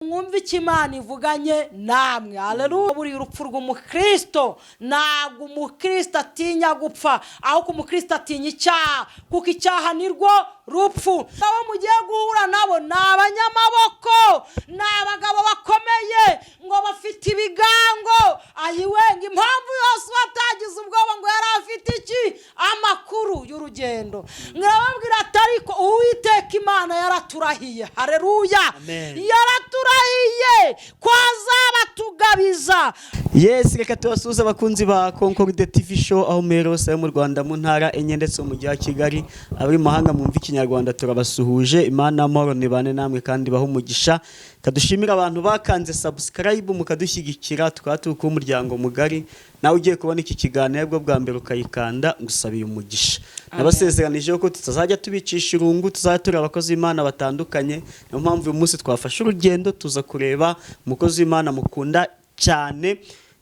Mwumve icyo Imana ivuganye namwe. Haleluya! Buriya urupfu rw'umukristo, ntabwo umukristo atinya gupfa, ahubwo umukristo atinya icyaha, kuko icyaha ni rwo rupfu. Abo mugiye guhura nabo ni abanyamaboko, ni abagabo bakomeye, ngo bafite ibigango. Ayiwenga, impamvu yose watagize ubwoba, ngo yari afite iki? Amakuru y'urugendo. Mwababwira ati: "Ariko Uwiteka Imana yaraturahiye." Hareruya! Amen. Yaraturahiye ko azabatugabiza. Yes, reka tubasuhuze, abakunzi ba Concorde TV Show, aho muherereye hose mu Rwanda, mu ntara enye ndetse mu mujyi wa Kigali. Abari mu mahanga mwumva Ikinyarwanda, turabasuhuje. Imana amahoro nibane namwe kandi bahe umugisha. Kadushimira abantu bakanze subscribe mukadushyigikira, tukaba turi kuba umuryango mugari. Nawe ugiye kubona iki kiganiro bwo bwa mbere ukayikanda, ngusabiye umugisha. Nabasezeranije ko tutazajya tubicisha irungu, tuzajya tureba abakozi b'Imana batandukanye. Niyo mpamvu uyu munsi twafashe urugendo tuza kureba umukozi w'Imana mukunda cyane,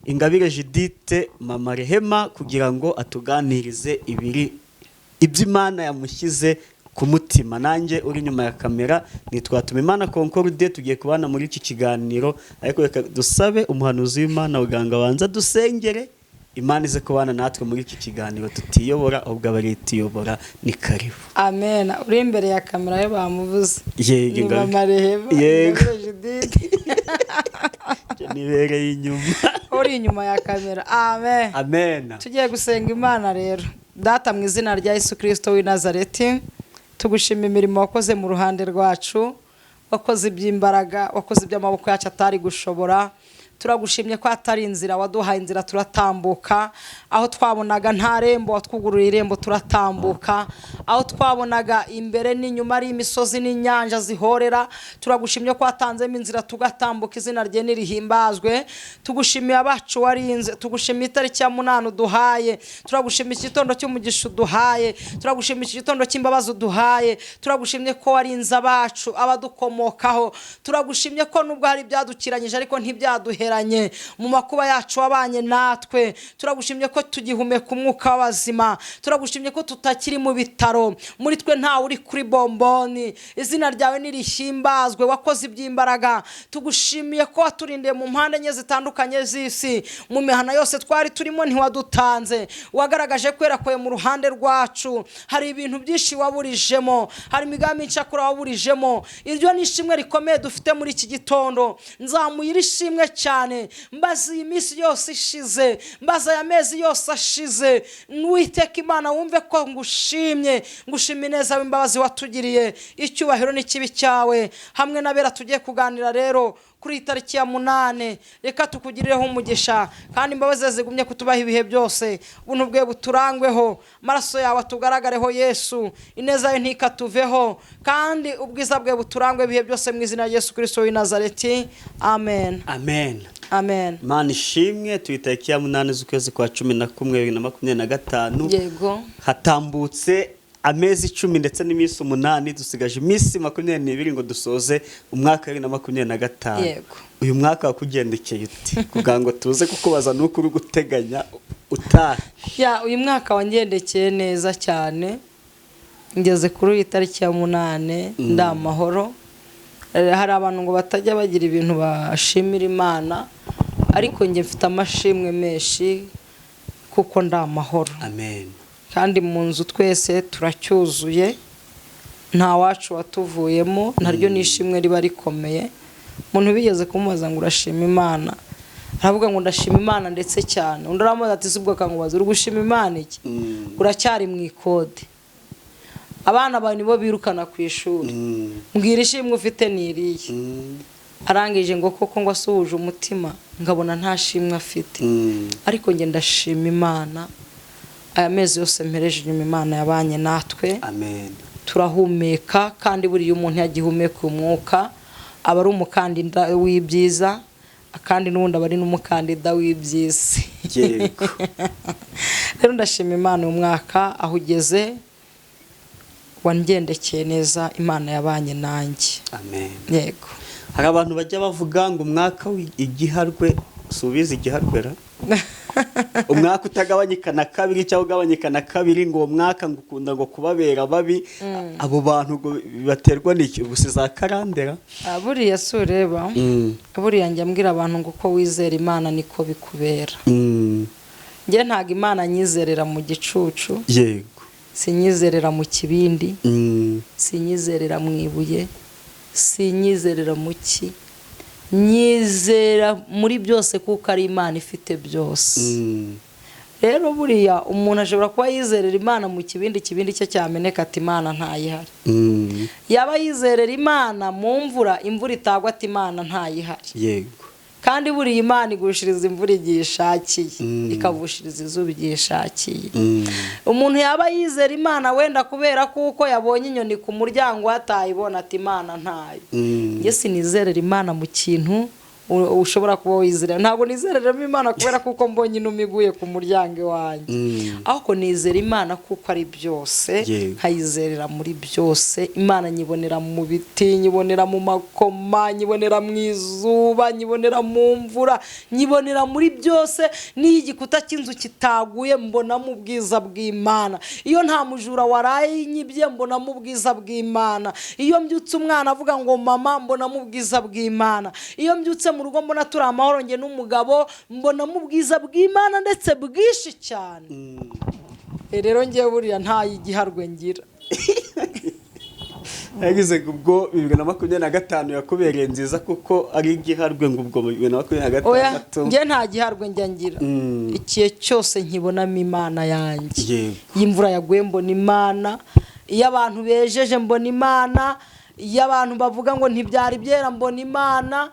Ingabire Judith, Mama Rehema, kugira ngo atuganirize ibiri iby'Imana yamushyize ku mutima. Nanjye uri inyuma ya kamera nitwatuma Imana Concorde, tugiye kubana muri iki kiganiro. Ariko reka dusabe umuhanuzi w'Imana muganga abanza dusengere, Imana ize kubana natwe muri iki kiganiro, tutiyobora ahubwo aba ari ituyobora. Ni karibu. Amen. Uri imbere ya kamera yo bamuvuze. Yego, ni Ingabire. Mama Rehema. Yego. Ingabire Judith. Nibereye inyuma. Uri inyuma ya kamera, amen. Amen. Tugiye gusenga Imana rero. Data, mu izina rya Yesu Kirisito w'i Nazareti, tugushima imirimo wakoze mu ruhande rwacu. Wakoze iby'imbaraga, wakoze iby'amaboko yacu atari gushobora. Turagushimye ko atari inzira, waduhaye inzira turatambuka. Aho twabonaga nta rembo, watwugururiye irembo turatambuka. Aho twabonaga imbere n'inyuma ari imisozi n'inyanja zihorera, turagushimye ko watanzemo inzira tugatambuka. Izina rye nirihimbazwe. Tugushimiye abacu warinze, tugushimiye itariki ya 8 uduhaye, turagushimiye igitondo cy'umugisha uduhaye, turagushimiye iki gitondo cy'imbabazi uduhaye. Turagushimye ko warinze abacu, abadukomokaho. Turagushimye ko nubwo hari ibyadukiranyije ariko ntibyaduheranye. Mu makuba yacu wabanye natwe. Turagushimye ko tugihumeka umwuka w'abazima. Turagushimye ko tutakiri mu bitaro, muri twe ntawe uri kuri bomboni. Izina ryawe nirihimbazwe, wakoze iby'imbaraga. Tugushimiye ko waturindiye mu mpande enye zitandukanye z'isi, mu mihana yose twari turimo ntiwadutanze. Wagaragaje kwera kwawe mu ruhande rwacu. Hari ibintu byinshi waburijemo, hari imigambi ncakura waburijemo. Iryo ni ishimwe rikomeye dufite muri iki gitondo. Nzamuye iri shimwe cyane, mbaze iyi minsi yose ishize, mbaze aya mezi yose ashize. Witeka Imana, wumve ko ngushimye, ngushimye neza w'imbabazi watugiriye. Icyubahiro n'ikibi cyawe. Hamwe n'abera tugiye kuganira rero kuri iyi tariki ya 8, reka tukugirireho umugisha, kandi imbabazi zigumye kutubaha ibihe byose. Ubuntu bwe buturangweho, amaraso yawe atugaragareho Yesu, ineza ye ntikatuveho, kandi ubwiza bwe buturangwe ibihe byose, mu izina rya Yesu Kirisito w'i Nazareti, amen. Amen. Amen. Imana ishimwe. Turi tariki ya 8 z'ukwezi kwa 11 2025. Yego. Hatambutse amezi 10 ndetse n'iminsi 8, dusigaje iminsi 22 ngo dusoze umwaka wa 2025. Yego. Uyu mwaka wakugendekeye uti, kugira ngo tuze kukubaza nuko uri guteganya utaha? Ya, uyu mwaka wangendekeye neza cyane. Ngeze kuri iyi tariki ya 8 ndi amahoro. Hari abantu ngo batajya bagira ibintu bashimira Imana, ariko njye mfite amashimwe menshi kuko ndi amahoro. Amen. Kandi mu nzu twese turacyuzuye, nta wacu watuvuyemo. Naryo ni ishimwe riba rikomeye. Umuntu bigeze kumubaza ngo: "Urashima Imana?" Aravuga ngo: "Ndashima Imana ndetse cyane." Undi aramubaza ati: "Si ubwo akankubaza, uri gushima Imana iki? Uracyari mu ikode, abana bawe nibo birukana ku ishuri. Mbwira, ishimwe ufite ni irihe?" Arangije ngo koko ngo asuhuje umutima, ngabona nta shimwe afite. Ariko njye ndashima Imana. Aya mezi yose mpereje inyuma, Imana yabanye natwe. Amen. Turahumeka, kandi buriya umuntu yagihumeka umwuka aba ari umukandida w'ibyiza, kandi n'ubundi aba ari n'umukandida w'iby'isi. Rero ndashima Imana, uyu mwaka aho ugeze wangendekeye neza, Imana yabanye nanjye. Amen. Yego. Hari abantu bajya bavuga ngo umwaka w'igiharwe, si ubizi igiharwe ra? Umwaka utagabanyika na kabiri cyangwa ugabanyika na kabiri, ngo uwo mwaka ngo ukunda ngo kubabera babi. Abo bantu ngo baterwa n'iki? Ubu za karandera? Ah, buriya si ureba, buriya njya mbwira abantu ngo uko wizera Imana niko bikubera. Njye ntabwo Imana nyizerera mu gicucu, sinyizerera mu kibindi, sinyizerera mu ibuye, sinyizerera mu ki, nyizera muri byose kuko ari Imana ifite byose. Rero buriya umuntu ashobora kuba yizerera Imana mu kibindi, ikibindi cye cyameneka ati Imana ntayihari. Yaba yizerera Imana mu mvura, imvura itagwa ati Imana ntayihari. Kandi buriya Imana igushiriza imvura igihe ishakiye, ikavushiriza izuba igihe ishakiye. Umuntu yaba yizera Imana wenda kubera kuko yabonye inyoni ku muryango atayibona ati Imana ntayo. Njye sinizerera Imana mu kintu ushobora kuba wizerera. Ntabwo nizereramo Imana kubera kuko mbonye inuma iguye ku muryango iwanjye, ahubwo nizera Imana kuko ari byose, nkayizerera muri byose. Imana nyibonera mu biti, nyibonera mu makoma, nyibonera mu izuba, nyibonera mu mvura, nyibonera muri byose. N'iyo igikuta cy'inzu kitaguye mbonamo ubwiza bw'Imana. Iyo nta mujura waraye nyibye mbonamo ubwiza bw'Imana. Iyo mbyutse umwana avuga ngo mama, mbonamo ubwiza bw'Imana. Iyo mbyutse mu rugo mbona turi amahoro njye n'umugabo, mbonamo ubwiza bw'Imana ndetse bwinshi cyane. Rero ngewe buriya nta igiharwe ngira. Yagize ngo ubwo 2025 yakubereye nziza kuko ari igiharwe, ngo ubwo 2026. Oya, njye nta giharwe njya ngira. Igihe cyose nkibonamo Imana yanjye. Iyo imvura yaguye mbona Imana, iyo abantu bejeje mbona Imana, iyo abantu bavuga ngo ntibyari byera mbona Imana.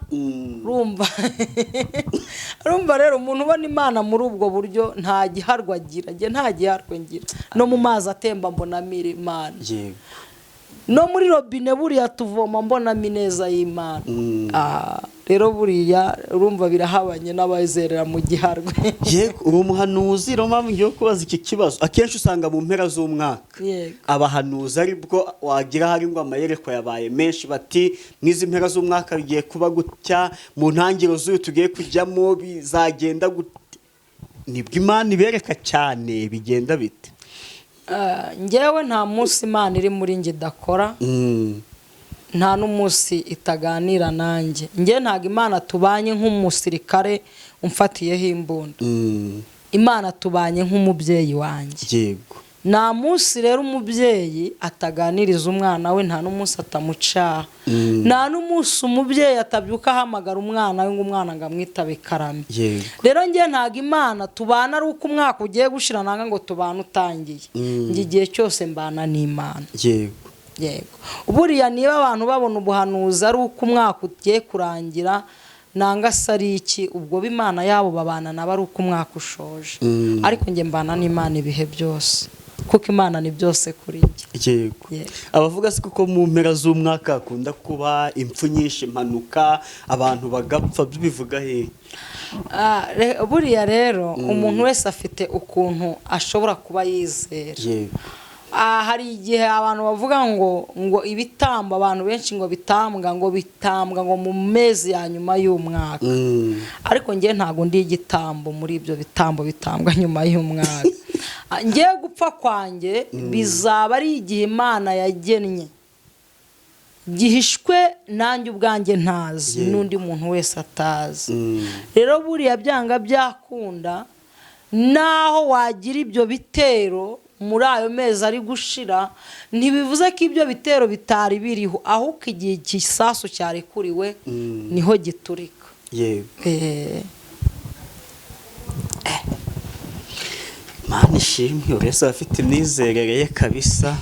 Urumva rero umuntu ubona Imana muri ubwo buryo nta giharwe agira. Njye nta giharwe ngira. No mu mazi atemba mbonamo Imana. No muri robine buriya tuvoma mbonamo ineza y'Imana. Rero buriya urumva birahabanye n'abazerera mu giharwe. Yego, uri umuhanuzi, rero mpamvu ngiye kubaza iki kibazo. Akenshi usanga mu mpera z'umwaka abahanuzi aribwo wagira hari ngo amayerekwa yabaye menshi, bati n'izi mpera z'umwaka bigiye kuba gutya, mu ntangiriro z'uyu tugiye kujyamo bizagenda gute. Nibwo Imana ibereka cyane, bigenda bite? Njyewe nta munsi Imana iri muri njye idakora, nta n'umunsi itaganira nanjye. Njye ntabwo Imana tubanye nk'umusirikare umfatiyeho imbunda. Imana tubanye nk'umubyeyi wanjye. Nta munsi rero umubyeyi ataganiriza umwana we, nta n'umunsi atamucaha, nta n'umunsi umubyeyi atabyuka ahamagara umwana we ngo umwana ngo amwitabe karame. Rero njye ntabwo Imana tubana ari uko umwaka ugiye gushira, nanga ngo tubane utangiye. Njye igihe cyose mbana n'Imana. Yego, buriya niba abantu babona ubuhanuzi ari uko umwaka ugiye kurangira, nanga se ari iki, ubwo Imana yabo babana nabo ari uko umwaka ushoje. Ariko njye mbana n'Imana ibihe byose kuko Imana ni byose kuri njye. Abavuga se kuko mu mpera z'umwaka hakunda kuba impfu nyinshi, impanuka, abantu bagapfa, bivuga he? Buriya rero umuntu wese afite ukuntu ashobora kuba yizera. Hari igihe abantu bavuga ngo ibitambo, abantu benshi ngo bitambwa, ngo bitambwa ngo mu mezi ya nyuma y'umwaka. Ariko njye ntabwo ndi igitambo muri ibyo bitambo bitambwa nyuma y'umwaka. Njye gupfa kwanjye bizaba ari igihe Imana yagennye, gihishwe nanjye ubwanjye ntazi, n'undi muntu wese atazi. Rero buriya byanga byakunda, naho wagira ibyo bitero muri ayo mezi ari gushira, ntibivuze ko ibyo bitero bitari biriho, ahubwo igihe igisasu cyarekuriwe niho giturika. Mana ishimwe, buri wese aba afite imyizerere ye kabisa.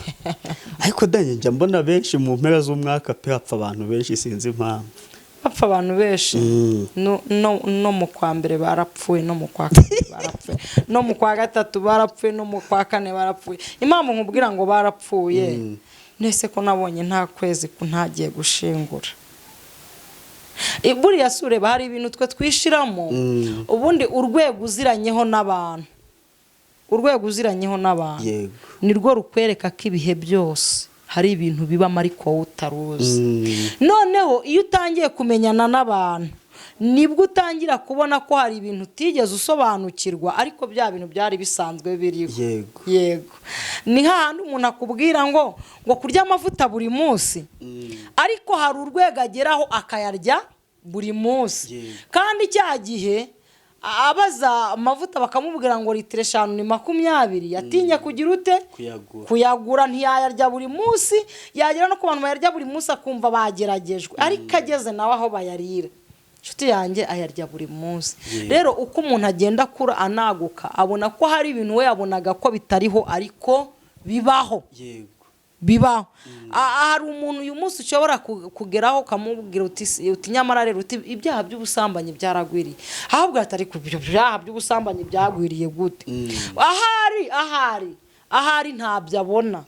Ariko danye njya mbona benshi mu mpera z'umwaka pe hapfa abantu benshi, sinzi impamvu. Bapfa abantu benshi. No mu kwa mbere barapfuye, no mu kwa kabiri barapfuye, no mu kwa gatatu barapfuye, no mu kwa kane barapfuye. Impamvu nkubwira ngo barapfuye, nese ko nabonye nta kwezi ko ntagiye gushingura. Buriya si ureba hari ibintu twe twishiramo. Ubundi urwego uziranyeho n'abantu, urwego uziranyeho n'abantu nirwo rukwereka ko ibihe byose hari ibintu bibamo ariko wowe utaruzi. Noneho iyo utangiye kumenyana n'abantu, Nibwo utangira kubona ko hari ibintu utigeze usobanukirwa, ariko bya bintu byari bisanzwe biriho. Yego, ni hahandi umuntu akubwira ngo kurya amavuta buri munsi, ariko hari urwego ageraho akayarya buri munsi. Kandi cya gihe abaza amavuta bakamubwira ngo litiro 5 ni 20, yatinye kugira ute? Kuyagura. Kuyagura. Ntiyayarya buri munsi, yagera no ku bantu bayarya buri munsi akumva bageragejwe, ariko ageze nawe aho bayarira, inshuti yanjye, ayarya buri munsi. Rero uko umuntu agenda akura anaguka, abona ko hari ibintu we yabonaga ko bitariho ariko bibaho. Bibaho. Hari umuntu uyu munsi ushobora kugeraho ukamubwira uti nyamara rero, uti ibyaha by'ubusambanyi byaragwiriye, ahubwo ati ariko ibyo byaha by'ubusambanyi byagwiriye gute? Ahari ntabyo abona.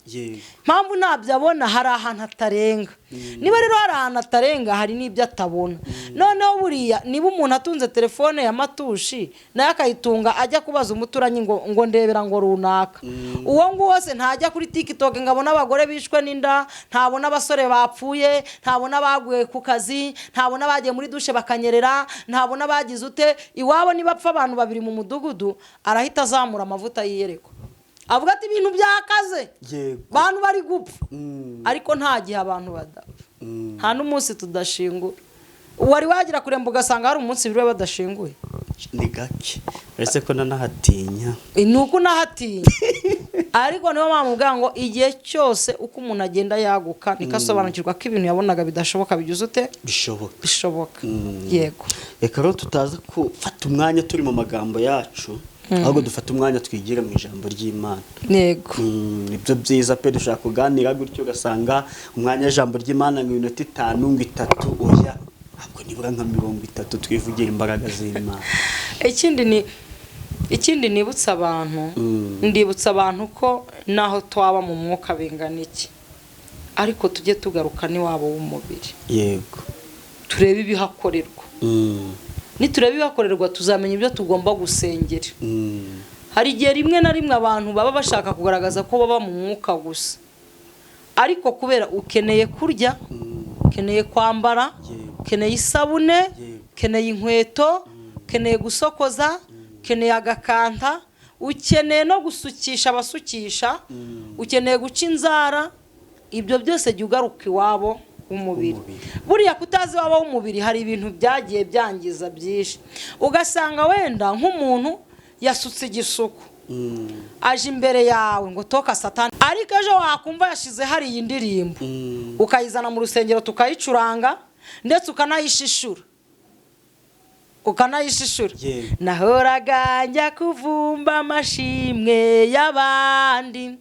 Mpamvu ntabyo abona, hari ahantu atarenga. Niba rero hari ahantu atarenga, hari n'ibyo atabona. Noneho buriya niba umuntu atunze telefone ya matushi, nayo akayitunga ajya kubaza umuturanyi ngo ndebera ngo runaka, uwo nguwo se ntajya kuri TikTok ngo abone abagore bishwe n'inda, ntabona abasore bapfuye, ntabona abaguye ku kazi, ntabona abagiye muri dushe bakanyerera, ntabona abagize ute iwabo? Nibapfa abantu babiri mu mudugudu, arahita azamura amavuta yiyerekwa, avuga ati ibintu byakaze, bantu bari gupfa. Ariko nta gihe abantu badapfa, nta n'umunsi tudashingura. Wari wagira kuremba ugasanga hari umunsi biriwe badashinguye? Ni gake, uretse ko nanahatinya. Ni uko unahatinya, ariko niyo mpamvu uvuga ngo igihe cyose uko umuntu agenda yaguka, niko asobanukirwa ko ibintu yabonaga bidashoboka bigize ute? Bishoboka. Bishoboka, yego. Reka rero tutaza gufata umwanya turi mu magambo yacu, ahubwo dufate umwanya twigire mu ijambo ry'Imana. Yego. Nibyo byiza pe. Dushobora kuganira gutyo ugasanga umwanya w'ijambo ry'Imana ngo iminota 5, ngo 3, oya, ntabwo, nibura nka 30 twivugira imbaraga z'Imana. Ikindi nibutsa abantu, ndibutsa abantu ko naho twaba mu mwuka bingana iki, ariko tujye tugaruka n'iwabo w'umubiri, turebe ibihakorerwa. Nitureba ibihakorerwa, tuzamenya ibyo tugomba gusengera. Hari igihe rimwe na rimwe abantu baba bashaka kugaragaza ko baba mu mwuka gusa, ariko kubera ukeneye kurya, ukeneye kwambara, ukeneye isabune, ukeneye inkweto, ukeneye gusokoza, ukeneye agakanta, ukeneye no gusukisha abasukisha, ukeneye guca inzara, ibyo byose jya ugaruka iwabo w'umubiri. W'umubiri. Buriya kutazi iwabo w'umubiri, hari ibintu byagiye byangiza byinshi, ugasanga wenda nk'umuntu yasutse igisuko, aje imbere yawe ngo toka satani, ariko ejo wakumva yashize hariya indirimbo, ukayizana mu rusengero tukayicuranga, ndetse ukanayishishura. Nahoraga njya kuvumba amashimwe y'abandi,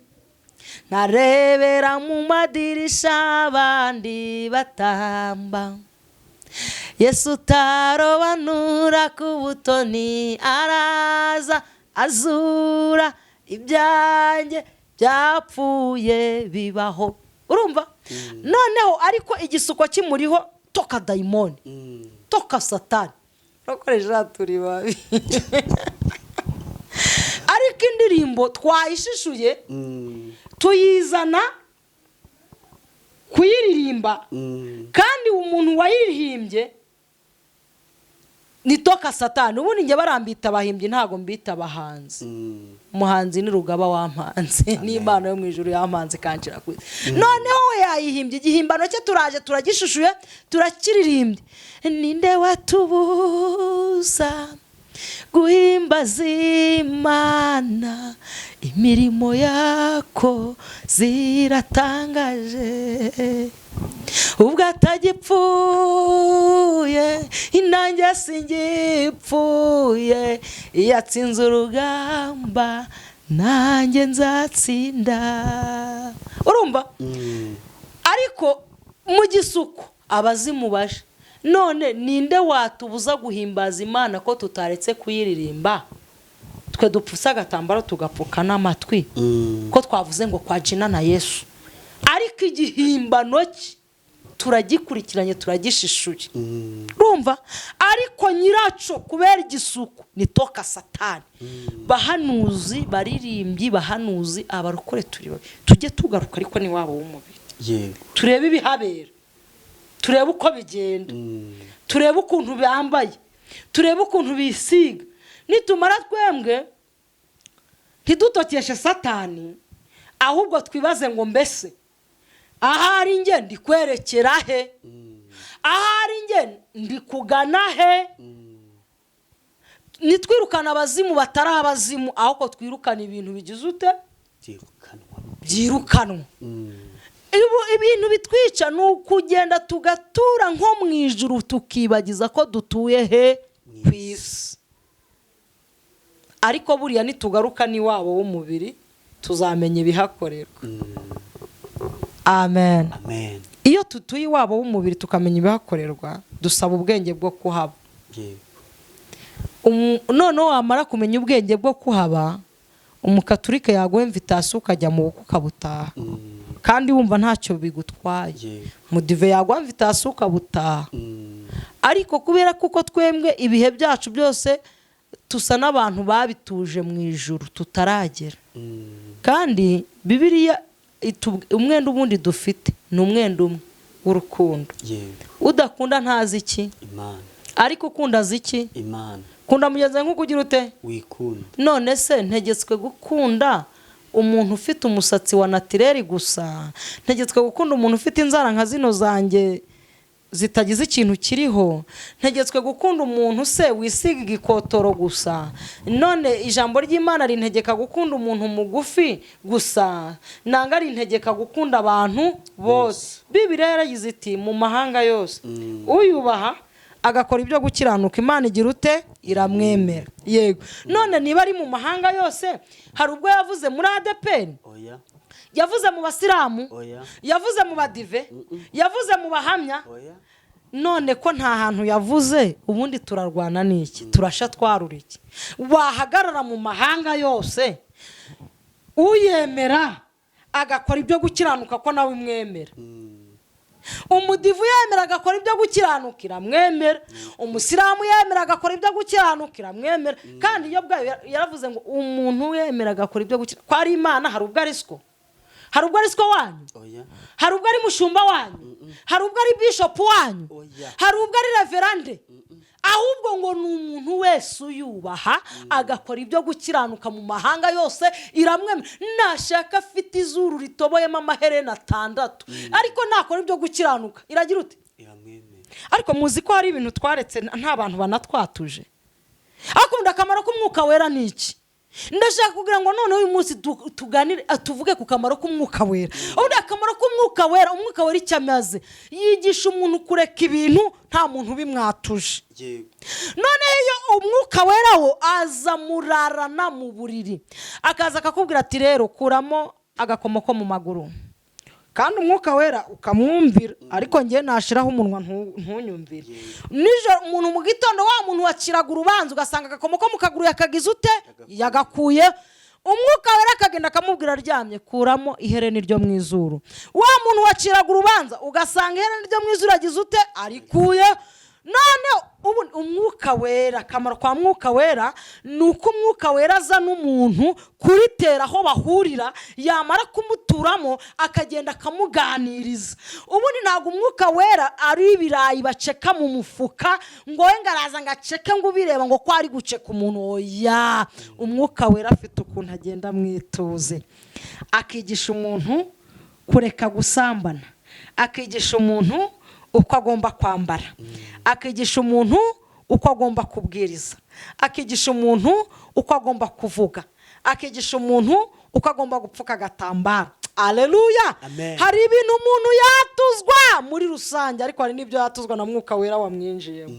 nkarebera mu madirisha abandi batamba. Yesu utarobanura ku butoni araza azura ibyanjye byapfuye bibaho. Urumva noneho, ariko igisuko kimuriho toka dayimoni, toka satani, urakoresha turi babi, ariko indirimbo twayishishuye, tuyizana kuyiririmba, kandi umuntu wayirihimbye ni toka satani. Ubundi njye barambita abahimbyi, ntabwo mbita abahanzi. Umuhanzi ni Rugaba wampanze, n'Imana yo mu ijuru yampanze ikanshyira ku isi. Noneho we yayihimbye igihimbano cye, turaje turagishishuye, turakiririmbye. Ninde watubuza guhimbaza Imana? Imirimo yako ziratangaje. Ubwo atagipfuye, intange singipfuye, yatsinze urugamba, nanjye nzatsinda. Urumva, ariko mu gisuko abazimu baje. None ninde watubuza guhimbaza Imana ko tutaretse kuyiririmba? Twe dupfuse agatambaro tugapfuka n'amatwi, ko twavuze ngo kwa jina na Yesu, ariko igihimbano cye turagikurikiranye, turagishishuye. Urumva, ariko nyiraco kubera igisuku ni toka satani. Bahanuzi, baririmbyi, bahanuzi, abarokore turi babi, tujye tugaruka ariko ni wabo w'umubiri, turebe ibihabera, turebe uko bigenda, turebe ukuntu bambaye. Turebe ukuntu bisiga. Nitumara twembwe ntidutokeshe Satani, ahubwo twibaze ngo: mbese ahari nge ndi kwerekera he? Ahari nge ndi kugana he? Nitwirukana abazimu batari abazimu, ahubwo twirukana ibintu bigize ute? Byirukanwa. Byirukanwa. Ibintu bitwica ni ukugenda tugatura nko mu ijuru, tukibagiza ko dutuye he? Ku isi. Ariko buriya nitugaruka n'iwabo w'umubiri tuzamenya ibihakorerwa. Amen. Amen. Iyo tutuye iwabo w'umubiri tukamenya ibihakorerwa, dusaba ubwenge bwo kuhaba. Noneho wamara kumenya ubwenge bwo kuhaba, Umukaturike yaguha invitation ukajya mu bukwe ukabutaha kandi wumva ntacyo bigutwaye. Mudive yaguha invitation ukabutaha. Ariko kubera kuko twembwe ibihe byacu byose tusa n'abantu babituje mu ijuru tutaragera. Kandi Bibiliya umwenda ubundi dufite ni umwenda umwe w'urukundo. Udakunda ntazi iki? Imana. Ariko ukunda azi iki? Imana. Kunda mugenzi wawe nk'uko ugira ute? Wikunda. None se ntegetswe gukunda umuntu ufite umusatsi wa naturel gusa? Ntegetswe gukunda umuntu ufite inzara nka zino zanjye zitagize ikintu kiriho? Ntegetswe gukunda umuntu se wisiga igikotoro gusa? None ijambo ry'Imana rintegeka gukunda umuntu mugufi gusa, nanga rintegeka gukunda abantu bose? Bibiliya yaragize iti: mu mahanga yose uyubaha agakora ibyo gukiranuka, Imana igira ute? Iramwemera. Yego. None niba ari mu mahanga yose, hari ubwo yavuze muri ADEPR? Oya. Yavuze mu Basilamu? Oya. Yavuze mu Badive? Yavuze mu Bahamya? Oya. None ko nta hantu yavuze, ubundi turarwana n'iki? Turasha twarura iki? Wahagarara mu mahanga yose, uyemera agakora ibyo gukiranuka, ko nawe imwemera. Umudivu yemera agakora ibyo gukiranuka, iramwemera. Umusilamu yemera agakora ibyo gukiranuka, iramwemera. Kandi iyo bwayo yaravuze ngo umuntu yemera agakora ibyo gukiranuka, ko ari Imana. Hari ubwo ari siko? Hari ubwo ari siko wanyu? Oya. Hari ubwo ari mushumba wanyu? Hari ubwo ari bishopu wanyu? Oya. Hari ubwo ari reverend? Ahubwo ngo ni umuntu wese uyubaha agakora ibyo gukiranuka mu mahanga yose iramwemera. Nashaka afite izuru ritoboyemo amaherena atandatu, ariko nakora ibyo gukiranuka iragira ute? Iramwemera. Ariko muzi ko hari ibintu twaretse nta bantu banatwatuje? Ariko ubundi akamaro k'Umwuka Wera ni iki? Ndashaka kugira ngo noneho uyu munsi tuganire, tuvuge ku kamaro k'Umwuka Wera. Ubundi akamaro k'Umwuka Wera, Umwuka Wera icyo amaze, yigisha umuntu kureka ibintu nta muntu ubimwatuje. Noneho iyo Umwuka Wera wo aza murarana mu buriri, akaza akakubwira ati: rero kuramo agakomo ko mu maguru, kandi Umwuka Wera ukamwumvira. Ariko ngewe nashiraho umunwa ntunyumvire. Nijoro umuntu mu gitondo, wa muntu waciraga urubanza, ugasanga agakomo ko mu kaguru yakagize ute? Yagakuye. Umwuka Wera akagenda akamubwira aryamye: kuramo ihereni ryo mu izuru. Wa muntu waciraga urubanza, ugasanga ihereni ryo mu izuru agize ute? Arikuye. None ubu Umwuka Wera, akamaro kwa Mwuka Wera ni uko Umwuka Wera azana umuntu kuritera aho bahurira, yamara kumuturamo akagenda akamuganiriza. Ubundi ntabwo Umwuka Wera ari ibirayi baceka mu mufuka ngo we ngo araza ngo aceke, ngo ubireba ngo ko ari guceka umuntu. Oya, Umwuka Wera afite ukuntu agenda mwituze, akigisha umuntu kureka gusambana, akigisha umuntu uko agomba kwambara, akigisha umuntu uko agomba kubwiriza, akigisha umuntu uko agomba kuvuga, akigisha umuntu uko agomba gupfuka agatambaro. Aleluya! Amen. Hari ibintu umuntu yatuzwa muri rusange, ariko hari n'ibyo yatuzwa na Mwuka Wera wamwinjiyemo.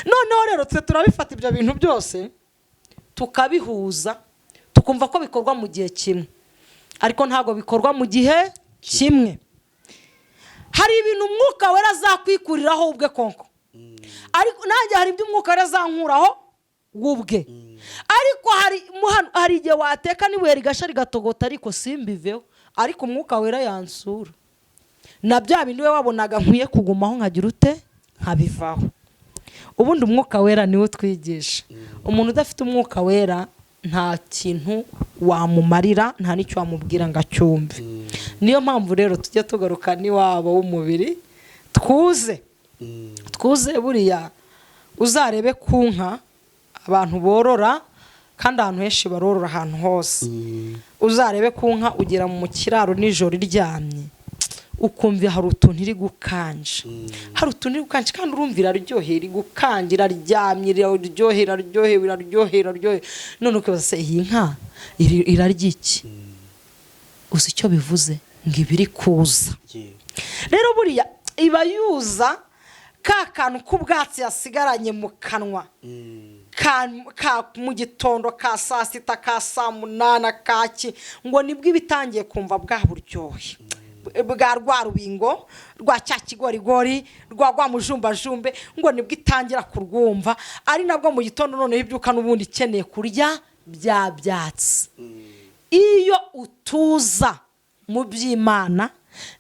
Noneho rero twe turabifata ibyo bintu byose tukabihuza, tukumva ko bikorwa mu gihe kimwe, ariko ntabwo bikorwa mu gihe kimwe. Hari ibintu Umwuka Wera azakwikuriraho ubwe konko, ariko nanjye hari ibyo Umwuka Wera azankuraho ubwe. Ariko hari hari igihe wateka n'ibuye rigasha rigatogota, ariko simbiveho, ariko Umwuka Wera yansura na bya bindi we wabonaga nkwiye kugumaho nkagira ute? Nkabivaho. Ubundi Umwuka Wera niwe utwigisha. Umuntu udafite Umwuka Wera nta kintu wamumarira, nta n'icyo wamubwira ngo acyumve. Niyo mpamvu rero tujya tugaruka n'iwabo w'umubiri, twuze twuze. Buriya Uzarebe ku nka abantu borora, kandi ahantu henshi barorora, ahantu hose. Uzarebe ku nka, ugera mu kiraro nijoro iryamye, ukumva hari utuntu iri gukanja, hari utuntu iri gukanja, kandi urumva iraryoheye, iri gukanja, iraryamye, iraryoheye, iraryohewe, iraryoheye, iraryoheye. None ukibaza se, iyi nka irarya iki? Uzi icyo bivuze? Ngo iba iri kuza. Rero buriya iba yuza ka kantu k'ubwatsi yasigaranye mu kanwa ka mu gitondo, ka saa sita, ka saa munana, kaki, ngo nibwo iba itangiye kumva bwa buryohe bwa rwa rubingo, rwa cya kigorigori, rwa mujumbajumbe, ngo nibwo itangira kurwumva, ari nabwo mu gitondo noneho ibyuka n'ubundi ikeneye kurya bya byatsi. Iyo utuza mu by'Imana,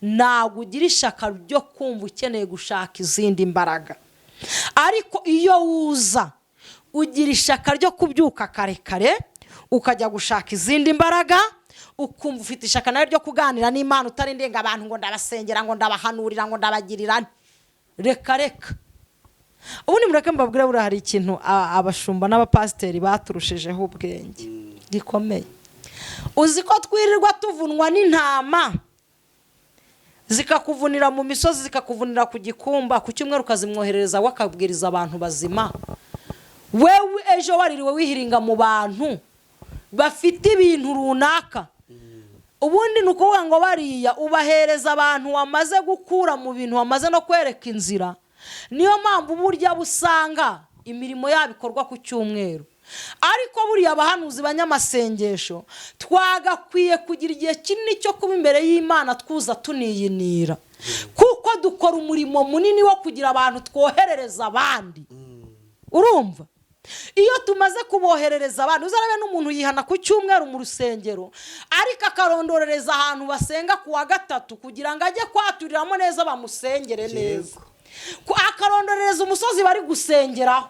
ntabwo ugira ishyaka ryo kumva ukeneye gushaka izindi mbaraga, ariko iyo wuza ugira ishyaka ryo kubyuka kare kare ukajya gushaka izindi mbaraga, ukumva ufite ishyaka nawe ryo kuganira n'Imana, utarindenga abantu ngo ndabasengera, ngo ndabahanurira, ngo ndabagirira. Reka reka, ubundi mureke mbabwire, buriya hari ikintu abashumba n'abapasiteri baturushijeho ubwenge gikomeye. Uzi ko twirirwa tuvunwa n'intama, zikakuvunira mu misozi, zikakuvunira ku gikumba, ku cyumweru ukazimwoherereza, we akabwiriza abantu bazima, wewe ejo waririwe wihiringa mu bantu bafite ibintu runaka? Ubundi ni ukuvuga ngo bariya ubahereza abantu wamaze gukura mu bintu, wamaze no kwereka inzira. Niyo mpamvu burya busanga imirimo yabo ikorwa ku cyumweru. Ariko buriya abahanuzi, banyamasengesho, twagakwiye kugira igihe kinini cyo kuba imbere y'Imana, twuza tuniyinira, kuko dukora umurimo munini wo kugira abantu twoherereza abandi. Urumva, iyo tumaze kuboherereza abantu, uzarabe n'umuntu yihana ku cyumweru mu rusengero, ariko akarondorereza ahantu basenga ku wa gatatu kugira ngo ajye kwaturiramo neza, bamusengere neza. Akarondorereza umusozi bari gusengeraho.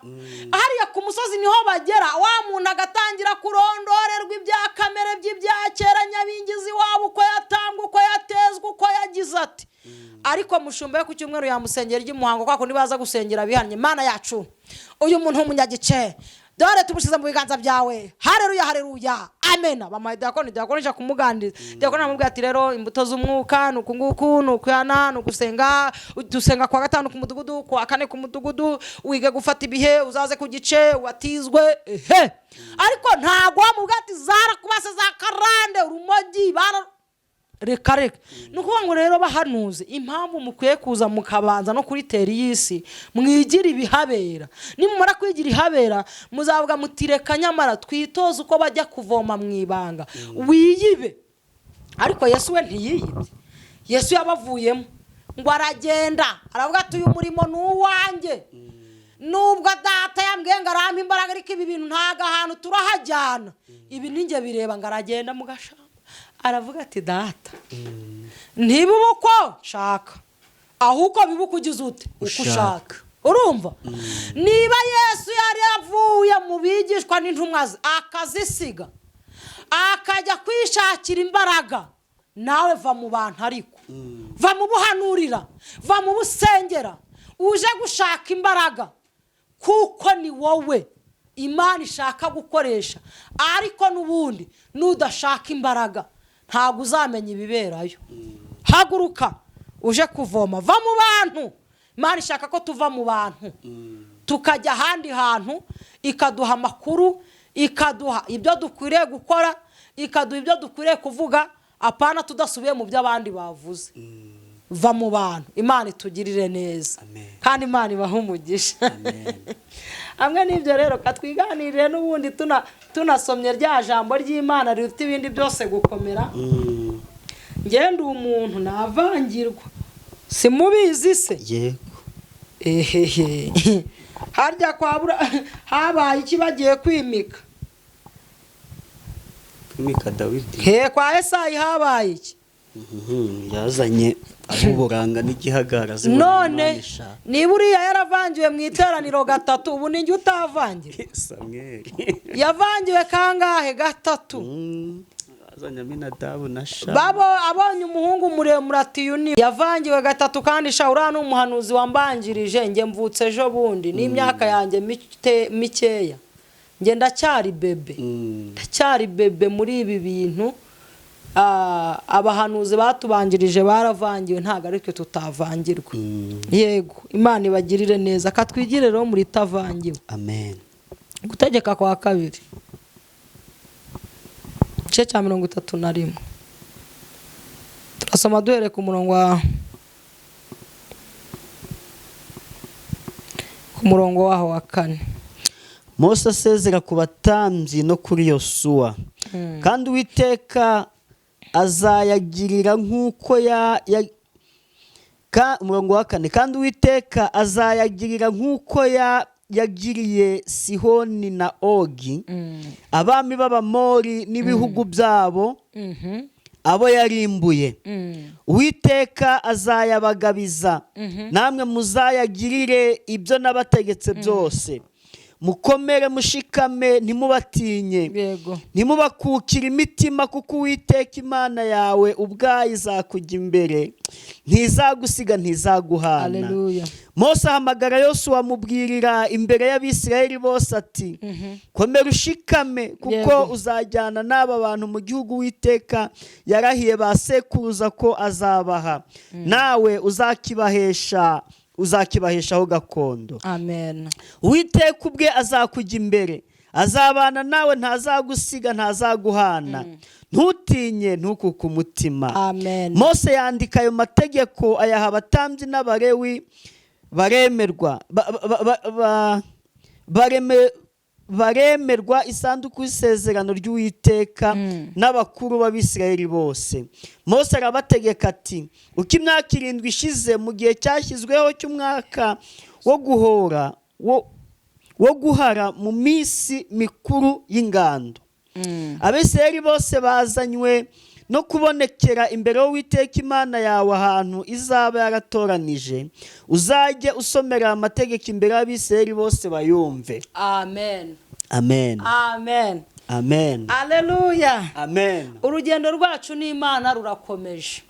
Hariya ku musozi niho bagera, wa muntu agatangira kurondorerwa ibya kamere by'ibya kera, nyabingizi wabo, uko yatambwa, uko yatezwa, uko yagize ati. Ariko mushumba we ku cyumweru yamusengera iry'umuhango, kwa kundi baza gusengera bihannye: "Mana yacu, uyu muntu w'umunyagice, dore tumushyize mu biganza byawe, hareruya, hareruya, amena." Bamuhaye diyakoni, diyakoni aje kumuganiriza. Diyakoni aramubwira ati: "Rero imbuto z'umwuka ni uku nguku, ni ukuyana, ni ugusenga, dusenga kuwa gatanu ku mudugudu, kuwa kane ku mudugudu, wige gufata ibihe, uzaze ku gice watizwe." Ehe, ariko ntabwo wamubwira ati zarakubase za karande, urumogi bara. Reka reka. Ni ukuvuga ngo rero bahanuze, impamvu mukwiye kuza mukabanza no kuri terre y'isi, mwigira ibihabera. Nimumara kwigira ihabera, muzavuga muti: "Reka nyamara twitoze uko bajya kuvoma mu ibanga." Wiyibe. Ariko Yesu we ntiyiyibye. Yesu yabavuyemo ngo aragenda, aravuga ati: "Uyu murimo ni uwanjye, nubwo data yambwiye ngo arampe imbaraga, ariko ibi bintu ntabwo ahantu turahajyana, ibi ninjye bireba." Ngo aragenda mu gashamba, aravuga ati: "Data, ntibibe uko nshaka, ahubwo bibe uko ugize ute, uko Ushaka." ushaka. Urumva, niba Yesu yari yavuye mu bigishwa n'intumwa ze, akazisiga, akajya kwishakira imbaraga, nawe va mu bantu, ariko va mu buhanurira, va mu busengera, uje gushaka imbaraga, kuko ni wowe Imana ishaka gukoresha. Ariko n'ubundi nudashaka imbaraga, ntabwo uzamenya ibiberayo. Haguruka uje kuvoma, va mu bantu. Imana ishaka ko tuva mu bantu tukajya ahandi hantu, ikaduha amakuru, ikaduha ibyo dukwiriye gukora, ikaduha ibyo dukwiriye kuvuga, apana tudasubiye mu byo abandi bavuze. Va mu bantu. Imana itugirire neza. Amen. Kandi Imana ibahe umugisha. Amen. Hamwe n'ibyo rero, katwiganirire n'ubundi tunasomye rya jambo ry'Imana riruta ibindi byose gukomera. Ngende umuntu navangirwa, simubizi se? Yego. Ehehe, harya kwa bura habaye iki bagiye kwimika? Kwimika Dawidi? He, kwa Esayi habaye iki? Yazanye ab'uburanga n'igihagara zibona None Imana ishaka. niba uriya yaravangiwe mu iteraniro gatatu, ubu ni njye utavangiwe? Samweli. Yavangiwe kangahe? Gatatu. Azanye Aminadabu na Shama. Babo abonye umuhungu muremure ati uyu ni yavangiwe gatatu, kandi sha uriya ni umuhanuzi wambanjirije, njye mvutse ejo bundi n'imyaka yanjye mikeya, njye ndacyari bebe, ndacyari bebe muri ibi bintu. Abahanuzi batubanjirije baravangiwe, ntabwo ari twe tutavangirwa. Yego, Imana ibagirire neza, katwigire rero muri itavangiwe. Amen. Gutegeka kwa kabiri, igice cya 31, turasoma duhereye ku murongo waho wa 4. Mose asezera ku batambyi no kuri Yosuwa. Kandi Uwiteka azayagirira nk'uko ya, ya ka, umurongo wa 4, kandi Uwiteka azayagirira nk'uko yagiriye Sihoni na Ogi, abami b'Abamori n'ibihugu byabo, abo yarimbuye. Uwiteka azayabagabiza, namwe muzayagirire ibyo nabategetse byose. Mukomere mushikame, ntimubatinye, ntimubakukire imitima, kuko Uwiteka Imana yawe ubwayo izakujya imbere, ntizagusiga, ntizaguhana. Haleluya. Mose ahamagara Yosuwa amubwirira imbere y'Abisirayeli bose ati: komera ushikame, kuko uzajyana n'aba bantu mu gihugu Uwiteka yarahiye ba sekuruza ko azabaha, nawe uzakibaheshaho gakondo. Amen. Uwiteka ubwe azakujya imbere, azabana nawe, ntazagusiga, ntazaguhana. Ntutinye, ntukuke umutima. Amen. Mose yandika ayo mategeko, ayaha abatambyi n'Abalewi, baremerwa baremerwa isanduku y'isezerano ry'Uwiteka n'abakuru b'Abisirayeli bose. Mose arabategeka ati: uko imyaka 7 ishize, mu gihe cyashyizweho cy'umwaka wo guhora wo guhara, mu minsi mikuru y'ingando, Abisirayeli bose bazanywe no kubonekera imbere y'Uwiteka Imana yawe ahantu izaba yaratoranije, uzajye usomera amategeko imbere y'Abisirayeli bose bayumve. Amen. Amen. Amen. Amen. Haleluya. Amen. Urugendo rwacu n'Imana rurakomeje.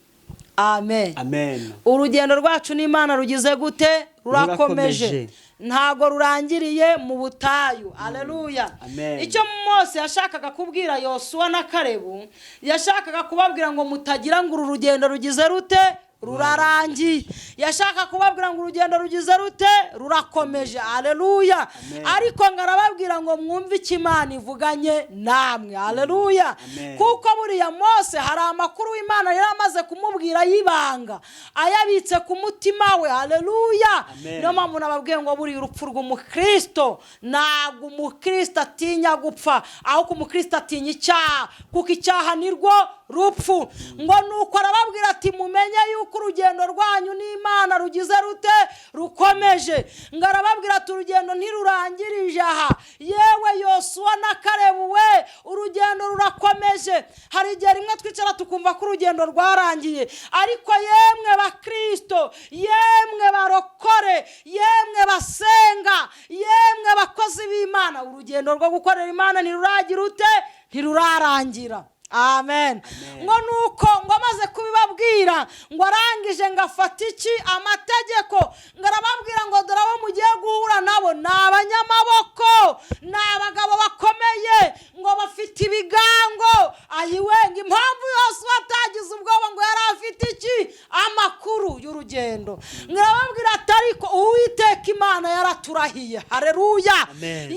Amen. Amen. Urugendo rwacu n'Imana rugize gute? Rurakomeje. Ntago rurangiriye mu butayu. Haleluya. Icyo Mose yashakaga kubwira Yosuwa na Kalebu, yashakaga kubabwira ngo mutagira ngo uru rugendo rugize rute? Rurarangiye. Yashaka kubabwira ngo urugendo rugize rute? Rurakomeje. Haleluya. Ariko ngarababwira ngo mwumve icyo Imana ivuganye namwe. Haleluya. Kuko buriya Mose hari amakuru Imana yari amaze kumubwira y'ibanga, ayabitse ku mutima we. Haleluya. Niyo mpamvu nababwiye ngo buriya urupfu rw'umukristo, ntabwo umukristo atinya gupfa, ahubwo umukristo atinya icyaha, kuko icyaha nirwo rupfu. Ngo nuko arababwira ati mumenye yuko urugendo rwanyu n'Imana rugize rute? Rukomeje. Ngo arababwira ati urugendo ntirurangirije aha, yewe Yosuwa na Kalebu we, urugendo rurakomeje. Hari igihe rimwe twicara tukumva ko urugendo rwarangiye, ariko yemwe bakristo, yemwe barokore, yemwe basenga, yemwe bakozi b'Imana, urugendo rwo gukorera Imana ntiruragira ute? Ntirurarangira. Amen. Ngo nuko ngo amaze kubibabwira, ngo arangije ngo afate iki? Amategeko. Ngo arababwira ngo dore abo mugiye guhura nabo ni abanyamaboko, ni abagabo bakomeye, ngo bafite ibigango. Ayiwe, ngo impamvu yose batagize ubwoba ngo yari afite iki? Amakuru y'urugendo. Ngo arababwira ati ariko Uwiteka Imana yaraturahiye. Haleluya.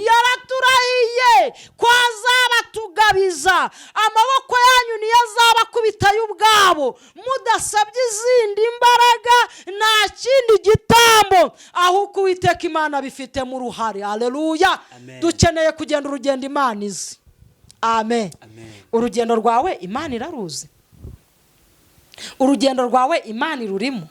Yaraturahiye ko azabatugabiza, amaboko yanyu niyo azabakubita y'ubwabo, mudasabye izindi mbaraga, nta kindi gitambo, ahubwo Uwiteka Imana bifitemo uruhare. Haleluya. Dukeneye kugenda urugendo Imana izi. Amen. Urugendo rwawe Imana iraruzi, urugendo rwawe Imana irurimo.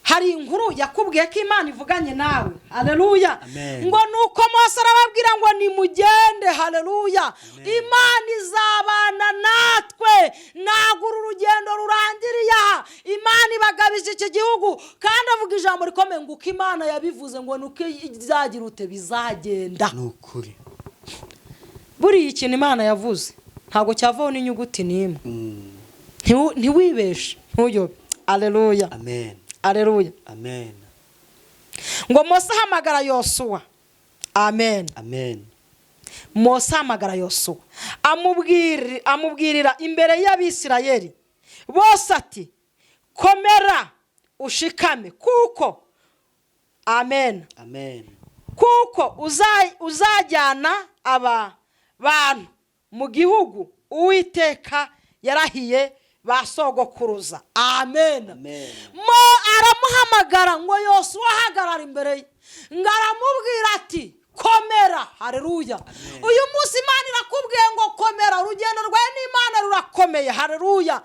Hari inkuru yakubwiye ko Imana ivuganye nawe. Haleluya. Ngo nuko Mose arababwira ngo nimugende. Haleluya. Imana izabana natwe, ntabwo uru rugendo rurangiriye aha. Imana ibagabije iki gihugu, kandi avuga ijambo rikomeye ngo uko Imana yabivuze ngo nuko izagira ute bizagenda. Ni ukuri. Buriya ikintu Imana yavuze Ntabwo cyavaho n'inyuguti n'imwe. Ntiwibeshe, ntuyobe. Aleluya. Amen. Aleluya. Amen. Ngo Mose ahamagara Yosuwa. Amen. Amen. Mose ahamagara Yosuwa, amubwirira imbere y'Abisirayeli bose ati: "Komera ushikame, kuko", amen, Amen. "kuko uzajyana aba bantu mu gihugu Uwiteka yarahiye ba sogokuruza." Amen. Amen. Mo aramuhamagara ngo Yosuwa ahagarara imbere ye, ngo aramubwira ati: "Komera." Hareruya. Uyu munsi Imana irakubwiye ngo komera, urugendo rwawe n'Imana rurakomeye. Hareruya.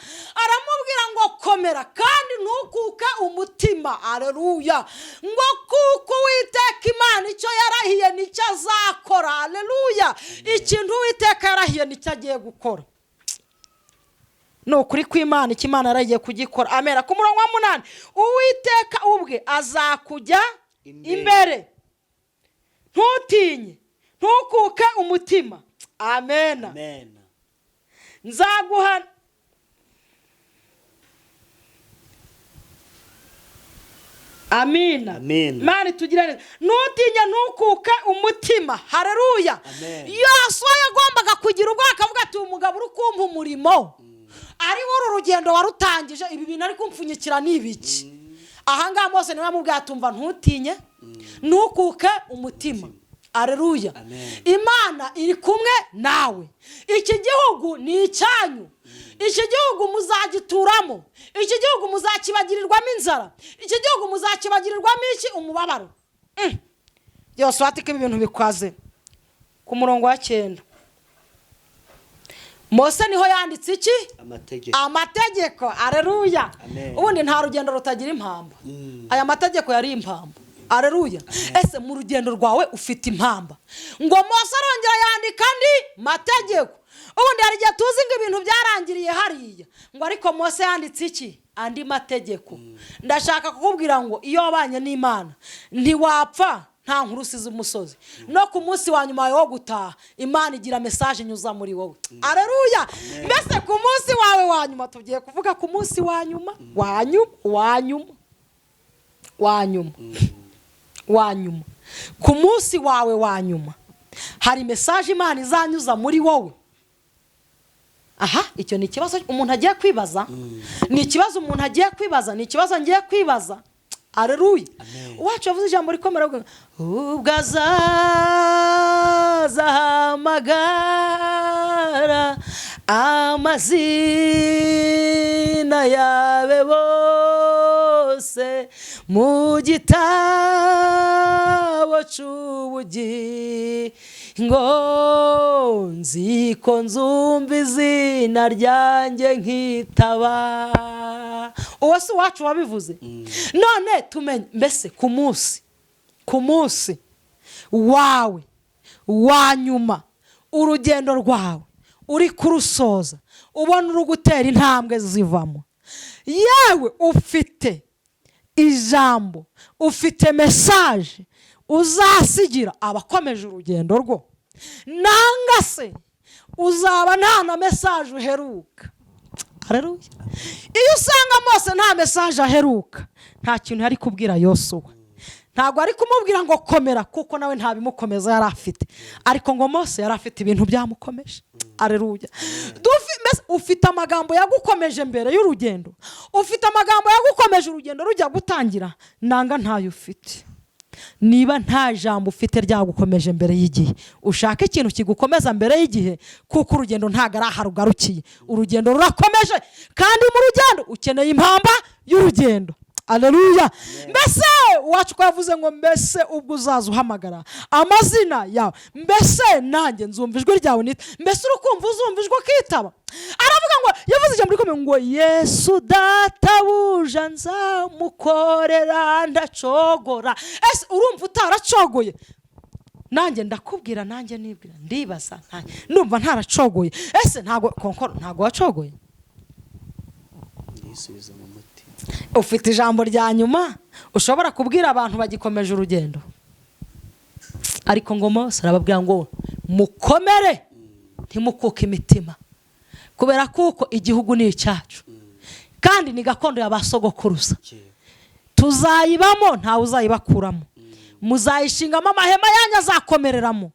Aramubwira ngo: "Komera kandi ntukuke umutima." Hareruya. Ngo kuko Uwiteka Imana icyo yarahiye nicyo azakora. Hareruya. Ikintu Uwiteka yarahiye nicyo agiye gukora. Ni ukuri kw'Imana, icyo Imana yaragiye kugikora. Amera. Ku murongo wa 8: "Uwiteka ubwe azakujya imbere. Imbere, ntutinye, ntukuke umutima." Amen. Amen. Nzaguha amina. Amen. Imana itugire neza. Ntutinye, ntukuke umutima. Hareruya. Amen. Yosuwa yagombaga kugira ubwoba, akavuga ati: "Uyu mugabo uri kumpa umurimo, ari uru rugendo warutangije, ibi bintu ari kumpfunyikira ni ibiki?" Ahangaha Mose niwe yamubwiye atumva: "Ntutinye, ntukuke umutima." Areruya. Amen. Imana iri kumwe nawe. Iki gihugu ni icyanyu, iki gihugu muzagituramo, iki gihugu muzakibagirirwamo inzara, iki gihugu muzakibagirirwamo iki? Umubabaro. Yose watika ibi bintu bikwaze. Ku murongo wa 9, Mose niho yanditse iki? Amategeko. Amategeko. Areruya. Amen. Ubundi nta rugendo rutagira impamba. Aya mategeko yari impamba. Areruya. Ese mu rugendo rwawe ufite impamba? Ngo Mose arongera yandika andi mategeko. Ubundi hari igihe tuzi ngo ibintu byarangiriye hariya, ngo ariko Mose yanditse iki? Andi mategeko. Ndashaka kukubwira ngo iyo wabanye n'Imana ntiwapfa nta nkuru usize umusozi. No ku munsi wa nyuma wawe wo gutaha, Imana igira message inyuza muri wowe. Areruya. Mbese ku munsi wawe wa nyuma, tugiye kuvuga ku munsi wa nyuma, wa nyuma, wa nyuma, wa nyuma, wa nyuma, ku munsi wawe wa nyuma hari message Imana izanyuza muri wowe. Aha, icyo ni ikibazo umuntu agiye kwibaza, ni ikibazo umuntu agiye kwibaza, ni ikibazo ngiye kwibaza. Areruya. Amen. Uwacu yavuze ijambo rikomera, avuga ngo: "Ubwo azaza ahamagara amazina yabe bose mu gitabo cy'ubugingo, nzi ko nzumva izina ryanjye nkitaba." Uwo si uwacu wabivuze? None tumenye mbese ku munsi wawe wa nyuma, urugendo rwawe uri kurusoza, ubona uri gutera intambwe zivamo, yewe ufite ijambo, ufite message uzasigira abakomeje urugendo rwo, nanga se uzaba nta na message uheruka? Haleluya. Iyo usanga Mose nta message aheruka, nta kintu yari kubwira Yosuwa. Ntabwo ari kumubwira ngo komera, kuko nawe nta bimukomeza yari afite. Ariko ngo Mose yari afite ibintu byamukomeje. Aleluya. Mbese ufite amagambo yagukomeje mbere y'urugendo? Ufite amagambo yagukomeje urugendo rujya gutangira, nanga ntayo ufite? Niba nta jambo ufite ryagukomeje mbere y'igihe, ushaka ikintu kigukomeza mbere y'igihe, kuko urugendo ntabwo ari aha rugarukiye. Urugendo rurakomeje, kandi mu rugendo ukeneye impamba y'urugendo. Aleluya. Mbese uwacu ko yavuze ngo: "Mbese ubwo uzaza uhamagara amazina yawe, mbese nanjye nzumva ijwi ryawe nita." Mbese uri kumva uzumva ijwi ukitaba? Aravuga ngo, yavuze ijambo rikomeye ngo: "Yesu databuja nzamukorera ndacogora." Ese urumva utaracogoye? Nanjye ndakubwira, nanjye nibwira, ndibaza, nanjye ndumva ntaracogoye. Ese ntago konkoro, ntago wacogoye? Yisubiza mu mutima. Ufite ijambo rya nyuma ushobora kubwira abantu bagikomeje urugendo? Ariko ngo Mose arababwira ngo: "Mukomere, ntimukuke imitima." Kubera kuko igihugu ni icyacu, kandi ni gakondo ya ba sogokuruza. Tuzayibamo, ntawe uzayibakuramo. Muzayishingamo amahema yanyu, azakomereramo.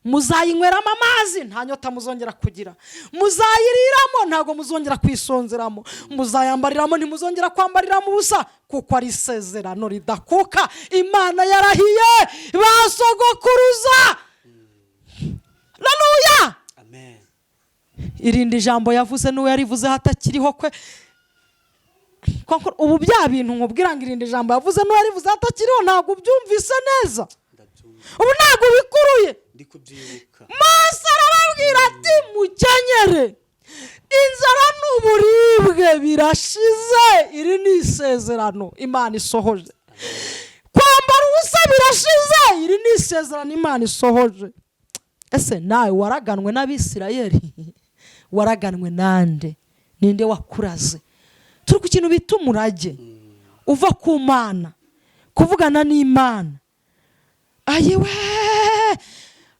Muzayinyweramo amazi, nta nyota muzongera kugira. Muzayiriramo, ntabwo muzongera kwisonzeramo. Muzayambariramo, ntimuzongera kwambariramo ubusa, kuko ari isezerano ridakuka Imana yarahiye ba sogokuruza. Haleluya! Amen. Irindi jambo yavuze n'uwo yarivuze hatakiriho kwe. Koko ubu bya bintu nkubwira ngo irindi jambo yavuze n'uwo yarivuze hatakiriho, ntabwo ubyumvise neza? Ndabyumva. Ubu ntabwo ubikuruye? Ndi kubyibuka. Mose arababwira ati: "Mukenyere, inzara n'uburibwe birashize." Iri ni isezerano Imana isohoje. Kwambara ubusa birashize. Iri ni isezerano Imana isohoje. Ese nawe waraganwe n'Abisirayeli? Waraganwe nande? Ninde wakuraze? Turi ku kintu bita umurage uva ku Mana, kuvugana n'Imana. Ayiwe,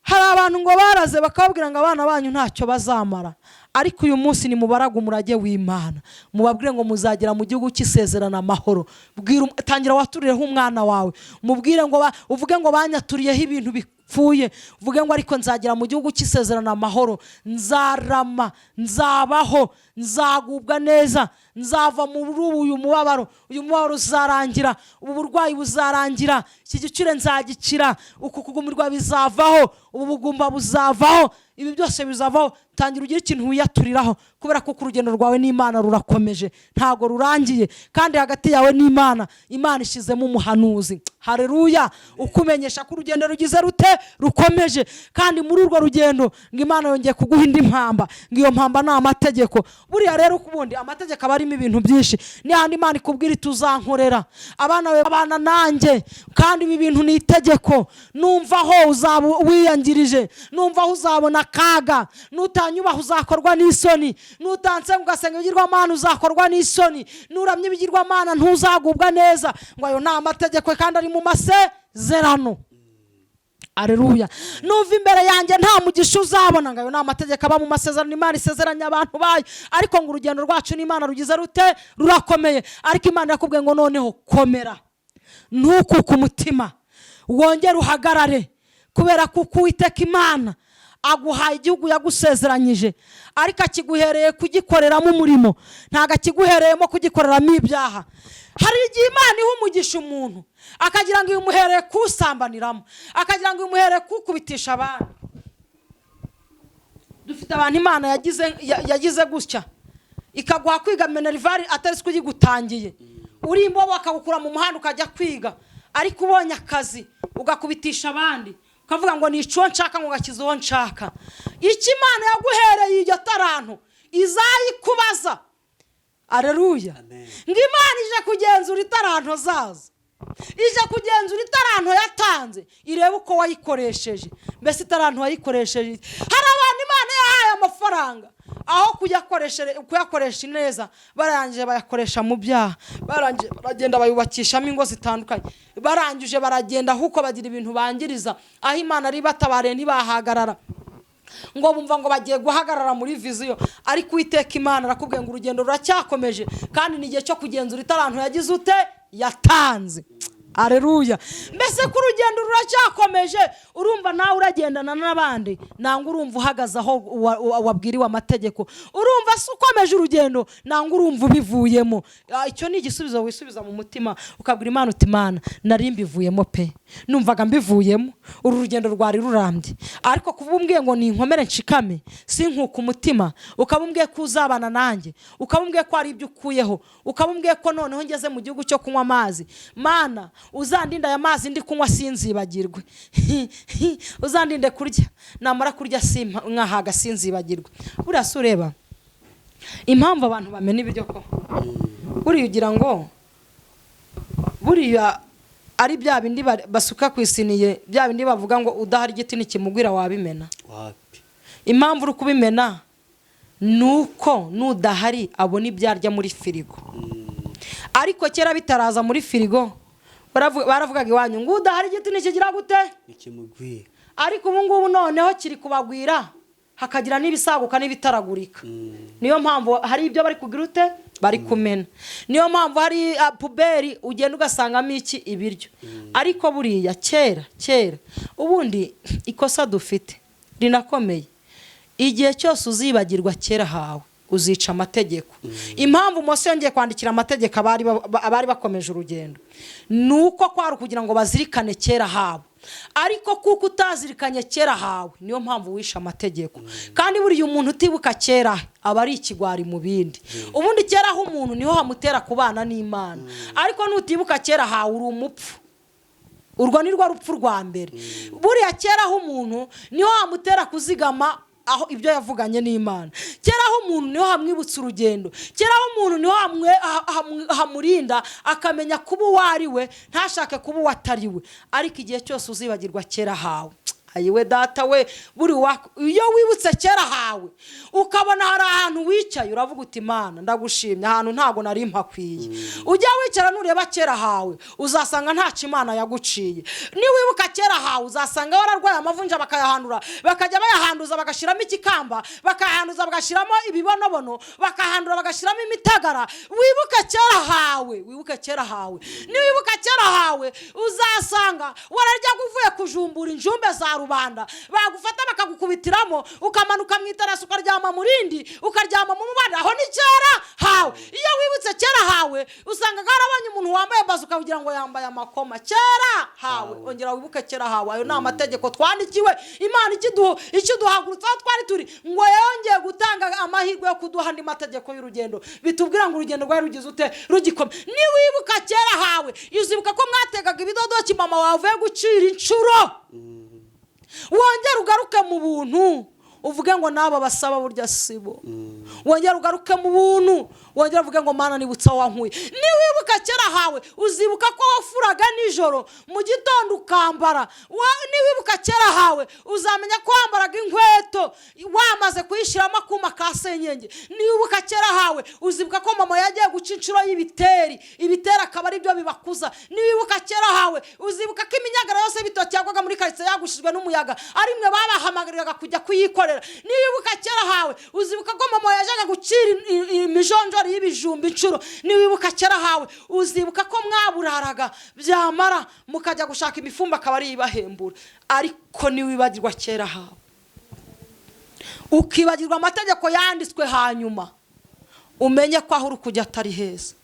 hari abantu ngo baraze bakababwira ngo abana banyu ntacyo bazamara, ariko uyu munsi ni mubaraga umurage w'Imana, mubabwire ngo muzagera mu gihugu cy'isezerano amahoro. Bwira tangira waturireho umwana wawe, mubwire ngo uvuge ngo banyaturiyeho ibintu bipfuye, uvuge ngo ariko nzagera mu gihugu cy'isezerano amahoro, nzarama, nzabaho, nzagubwa neza, nzava muri uyu mubabaro, uyu mubabaro uzarangira, ubu burwayi buzarangira, iki gicure nzagikira, uku kugumirwa bizavaho, ubu bugumba buzavaho, ibi byose bizavaho. Tangira ugire ikintu wiyaturiraho, kubera ko urugendo rwawe n'Imana rurakomeje, ntabwo rurangiye. Kandi hagati yawe n'Imana, Imana ishyizemo umuhanuzi, hareruya, ukumenyesha ko urugendo rugize rute? Rukomeje. Kandi muri urwo rugendo ngo Imana yongeye kuguha indi mpamba, ngo iyo mpamba ni amategeko. Buriya rero ubundi amategeko aba arimo ibintu byinshi. Ni handi Imana ikubwira iti: "Uzankorera, abana bawe babana nanjye, kandi ibi bintu ni itegeko. Numva aho uzaba wiyangirije, numva aho uzabona akaga, nutanyubaha uzakorwa n'isoni, nutansenga ugasenga ibigirwamana uzakorwa n'isoni, nuramya ibigirwamana ntuzagubwa neza." Ngo ayo ni amategeko kandi ari mu masezerano. Areruya! "Nuva imbere yanjye nta mugisha uzabona." Ngo ayo ni amategeko aba mu masezerano Imana isezeranya abantu bayo. Ariko ngo urugendo rwacu n'Imana rugize rute? Rurakomeye. Ariko Imana irakubwiye ngo noneho komera, ntukuke umutima, wongere uhagarare, kubera ko Uwiteka Imana aguhaye igihugu yagusezeranyije, ariko akiguhereye kugikoreramo umurimo, ntabwo akiguhereyemo kugikoreramo ibyaha. Hari igihe Imana iha umugisha umuntu akagira ngo imuhereye kuwusambaniramo, akagira ngo imuhereye kuwukubitisha abandi. Dufite abantu Imana yagize gutya ikaguha kwiga minerval atari siko uyigutangiye, uri imbobo bakagukura mu muhanda ukajya kwiga, ariko ubonye akazi ugakubitisha abandi, ukavuga ngo nica uwo nshaka, ngo gakize uwo nshaka. Icyo Imana yaguhereye, iryo taranto izayikubaza. Areruya! Amen. Ngo Imana ije kugenzura itaranto zazo, ije kugenzura itaranto yatanze, irebe uko wayikoresheje. Mbese itaranto wayikoresheje? Hari abantu Imana yahaye amafaranga, aho kuyakoresha neza barangije bayakoresha mu byaha, barangije baragenda bayubakishamo ingo zitandukanye, barangije baragenda ahubwo bagira ibintu bangiriza. Aho Imana ari batabariye ntibahagarara, ngo bumva ngo bagiye guhagarara muri vision. Ariko Uwiteka Imana arakubwiye ngo urugendo ruracyakomeje, kandi ni igihe cyo kugenzura itaranto yagize ute? Yatanze. Areruya! Mbese ko urugendo ruracyakomeje, urumva nawe uragendana n'abandi, nangwa urumva uhagaze aho wabwiriwe amategeko? Urumva se ukomeje urugendo, nangwa urumva ubivuyemo? Icyo ni igisubizo wisubiza mu mutima, ukabwira Imana uti: "Imana, nari mbivuyemo pe, numvaga mbivuyemo, uru rugendo rwari rurambye, ariko kuba umbwiye ngo ni inkomere nshikame, sinkuka umutima, ukaba umbwiye ko uzabana nanjye, ukaba umbwiye ko hari ibyo ukuyeho, ukaba umbwiye ko noneho ngeze mu gihugu cyo kunywa amazi, Mana uzandinde aya mazi ndi kunywa sinzibagirwe, uzandinde kurya, namara kurya nkahaga sinzibagirwe." Buriya si ureba impamvu abantu bamena ibiryo? Ko buriya ugira ngo buriya ari bya bindi basuka ku isiniye, bya bindi bavuga ngo udahari igiti ntikimugwira, wabimena? Wapi. Impamvu uri kubimena ni uko nudahari abona ibyo arya muri firigo. Ariko kera bitaraza muri firigo, baravugaga iwanyu ngo udahari igiti ntikigira gute? Nikimugwira. Ariko ubu ngubu noneho kiri kubagwira. Hakagira n'ibisaguka n'ibitaragurika. Niyo mpamvu hari ibyo bari kugira ute, bari kumena. Niyo mpamvu hari poubelle ugenda ugasangamo iki, ibiryo. Ariko buriya kera kera, ubundi ikosa dufite rinakomeye: igihe cyose uzibagirwa kera hawe, uzica amategeko. Impamvu Mose yongeye kwandikira amategeko abari bakomeje urugendo ni uko kwari ukugira ngo bazirikane kera habo. Ariko kuko utazirikanye kera hawe, niyo mpamvu wishe amategeko. Kandi buriya umuntu utibuka kera aba ari ikigwari mu bindi. Ubundi kera aho umuntu niho hamutera kubana n'Imana, ariko nutibuka kera hawe, uri umupfu. Urwo ni rwo rupfu rwa mbere. Buriya kera aho umuntu niho hamutera kuzigama aho ibyo yavuganye n'Imana. Kera aho umuntu niho hamwibutsa urugendo. Kera aho umuntu niho hamurinda akamenya kuba uwo ari we, ntashake kuba uwo atari we. Ariko igihe cyose uzibagirwa kera hawe, ayiwe data we, buri iyo wibutse kera hawe ukabona hari ahantu wicaye, uravuga uti: "Imana, ndagushimye, ahantu ntabwo nari mpakwiye." Ujya wicara, nureba kera hawe uzasanga ntacyo Imana yaguciye. Niwibuka kera hawe uzasanga wararwaye amavunja, bakayahandura, bakajya bayahanduza bagashyiramo ikikamba, bakayahanduza bagashyiramo ibibonobono, bakahandura bagashyiramo imitagara. Wibuke kera hawe, wibuke kera hawe. Niwibuka kera hawe uzasanga wararyaga uvuye kujumbura injumbe za rubanda, bagufata bakagukubitiramo, ukamanuka mu itarasi, ukaryama mu rindi, ukaryama mu mubanda. Aho ni kera hawe. Iyo wibutse kera hawe usanga harabonye umuntu wambaye bazo, ukagira ngo yambaye amakoma. Kera hawe, ongera wibuke kera hawe. Ayo ni amategeko twandikiwe. Imana ikiduhagurutsa aho twari turi, ngo yongeye gutanga amahirwe yo kuduha andi mategeko y'urugendo, bitubwira ngo urugendo rwari rugize ute, rugikome. Niwibuka kera hawe uzibuka ko mwategaga ibidodoki mama wawe avuye gucira inshuro. Wongere ugaruke mu buntu, uvuge ngo n'aba basaba burya si bo. Wongere ugaruke mu buntu, wongere uvuge ngo: "Mana, nibutse aho wankuye." Niwibuka kera hawe uzibuka ko wafuraga nijoro, mu gitondo ukambara. Niwibuka kera hawe uzamenya ko wambaraga inkweto wamaze kuyishyiramo akuma ka senyenge. Niwibuka kera hawe uzibuka ko mama yagiye guca inshuro y'ibiteri, ibiteri akaba ari byo bibakuza. Niwibuka kera hawe uzibuka ko iminyagara yose y'ibitoki yagwaga muri karitsiye yagushijwe n'umuyaga ari mwe babahamagariraga kujya kuyikorera. Niwibuka kera hawe uzibuka ko mama yajyaga gucira imijonjori y'ibijumba inshuro. Niwibuka kera hawe uzibuka ko mwaburaraga, byamara mukajya gushaka imifumba akaba ariyo ibahembura. Ariko niwibagirwa kera hawe, ukibagirwa amategeko yanditswe hanyuma, umenye ko aho uri kujya atari heza.